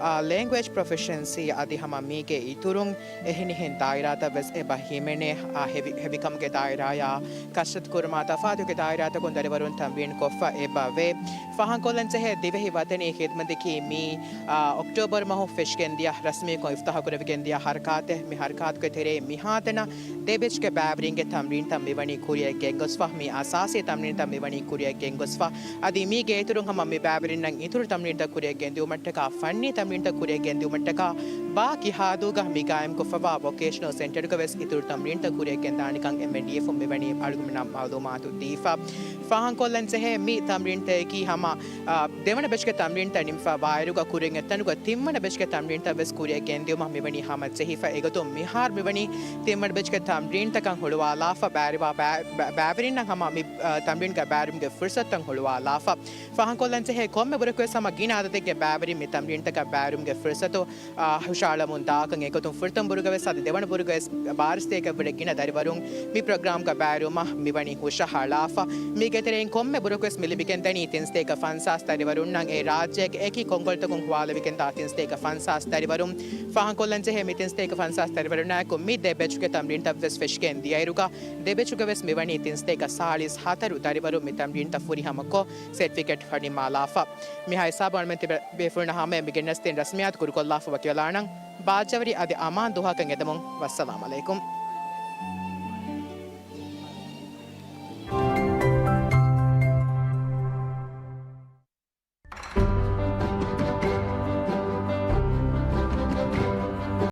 އާ، ލެންގުއޭޖް ޕްރޮފިޝަންސީ އަދި ހަމަ މީގެ އިތުރުން އެހެނިހެން ދާއިރާތައް ވެސް އެބަ ހިމެނޭ. އާ، ހެވި-، ހެވިކަމުގެ ދާއިރާޔާ، ކަސްރަތު ކުރުމާ ތަފާތު އެކި ދާއިރާތަކުން ދަރިވަރުން ތަމްރީން ކޮށްފަ އެބަ ވޭ. ފާހަގަކޮށްލަން ޖެހޭ، ދިވެހި ވަތަނީ ޚިދުމަތަކީ މީ، އާ، އޮކްޓޯބަރ މަހު ފެށިގެންދިޔަ ރަސްމީކޮށް އިފްތިތާޙު ކުރެވިގެންދިޔަ ހަރަކާތެއް. މި ހަރަކާތުގެ ތެރޭ މިހާތަނަށް ދެ ބެޗްގެ ބައިވެރިންގެ ތަމްރީންތައް މިވަނީ ކުރިއަށް ގެންގޮސްފަ. މީ އަސާސީ ތަމްރީންތައް މިވަނީ ކުރިއަށް ގެންގޮސްފަ. އަދި މީގެ އިތުރުން ހަމަ މި ބައިވެރިންނަށް އިތުރު ތަމްރީންތައް ކުރިއަށް ގެންދިއުމަށްޓަކާ، ފަންނީ ތަމްރީންތައް ކުރިއަށް ގެންދިއުމަށްޓަކާ، ބާކީ ހާދޫގަ މި ގާއިމްކޮށްފަވާ ވޮކޭޝަނަލް ސެންޓަރުގަ ވެސް އިތުރު ތަމްރީންތައް ކުރިއަށް ގެންދާނެކަން އެމްއެންޑީއެފުން މިވަނީ އަޅުގަނޑުމެންނަށް މައުލޫމާތު ދީފަ. ފާހަގަކޮށްލަން ޖެހޭ، މި ތަމްރީންތަކީ ހަމަ، އާ، ދެވަނަ ބެޗްގެ ތަމްރީންތައް ނިމިފަ ވާއިރުގަ ކުރިން އެތަނުގަ ތިންވަނަ ބެޗްގެ ތަމްރީންތައް ވެސް ކުރިއަށް ގެންދިއުމަށް މިވަނީ ހަމަޖެހިފަ. އެގޮތުން މިހާރު މިވަނީ ތިންވަނަ ބެޗްގެ ތަމްރީންތަކަށް ހުޅުވާލާފަ ބައިވެރިވާ ބައި-، ބައި-، ބައިވެރިންނަށް ހަމަ މި، އާ، ތަމްރީންގަ ބައިވެރިވުމުގެ ފުރުސަތުތައް ހުޅުވާލާފަ. ފާހަގަކޮށްލަން ޖެހޭ، ކޮންމެ ބުރަކުވެސް ހަމަ ގިނަ އަދަދެއްގެ ބައިވެރިން މި ތަމްރީންތަކަށް ބައިވެރިވުމުގެ ފުރުސަތު، އާ، ހުށަހަޅަމުން ދާކަން އެގޮތުން ފުރަތަމަ ބުރުގަވެސް އަދި ދެވަނަ ބުރުގަވެސް ބާރަ ސަތޭކަ ވުރެ ގިނަ ދަރިވަރުން މި ޕްރޮގްރާމްގަ ބައިވެރިވުމަށް މިވަނީ ހުށަހަޅާފަ. މީގެ ތެރެއިން ކޮންމެ ބުރަކުވެސް މި ލިބިގެންދަނީ ތިން ސަތޭކަ ފަންސާސް ދަރިވަރުންނަށް. އެ ރާއްޖޭގެ އެކި ކޮންކޮޅުތަކުން ހުވާލެވިގެންދާ ތިން ސަތޭކަ ފަންސާސް ދަރިވަރުން. ފާހަގަކޮށްލަން ޖެހޭ، މި ތިން ސަތޭކަ ފަންސާސް ދަރިވަރުންނާއެކު މި ދެ ބެޗުގެ ތަމްރީންތައް ވެސް ފެށިގެން ދިޔައިރުގަ، ދެ ބެޗުގަ ވެސް މިވަނީ ތިން ސަތޭކަ ސާޅީސް ހަތަރު ދަރިވަރުން މި ތަމްރީންތައް ފުރިހަމަކޮށް، ސެޓްފިކެޓް ފޮނިންމާލާފަ. މިހާ ހިސާބުން އަޅުމެން ތިބޭފުޅުންނަށް ހަމަޔަށް މި ގެންނަސްދިން ރަސްމިއްޔާތު ކުރުކޮށްލާފަ ވަކިވެލާނަން. ބާއްޖަވެރި އަދި އަމާން ދުވަހަކަށް އެދެމުން ވައްސަލާމް އަލައިކުމް.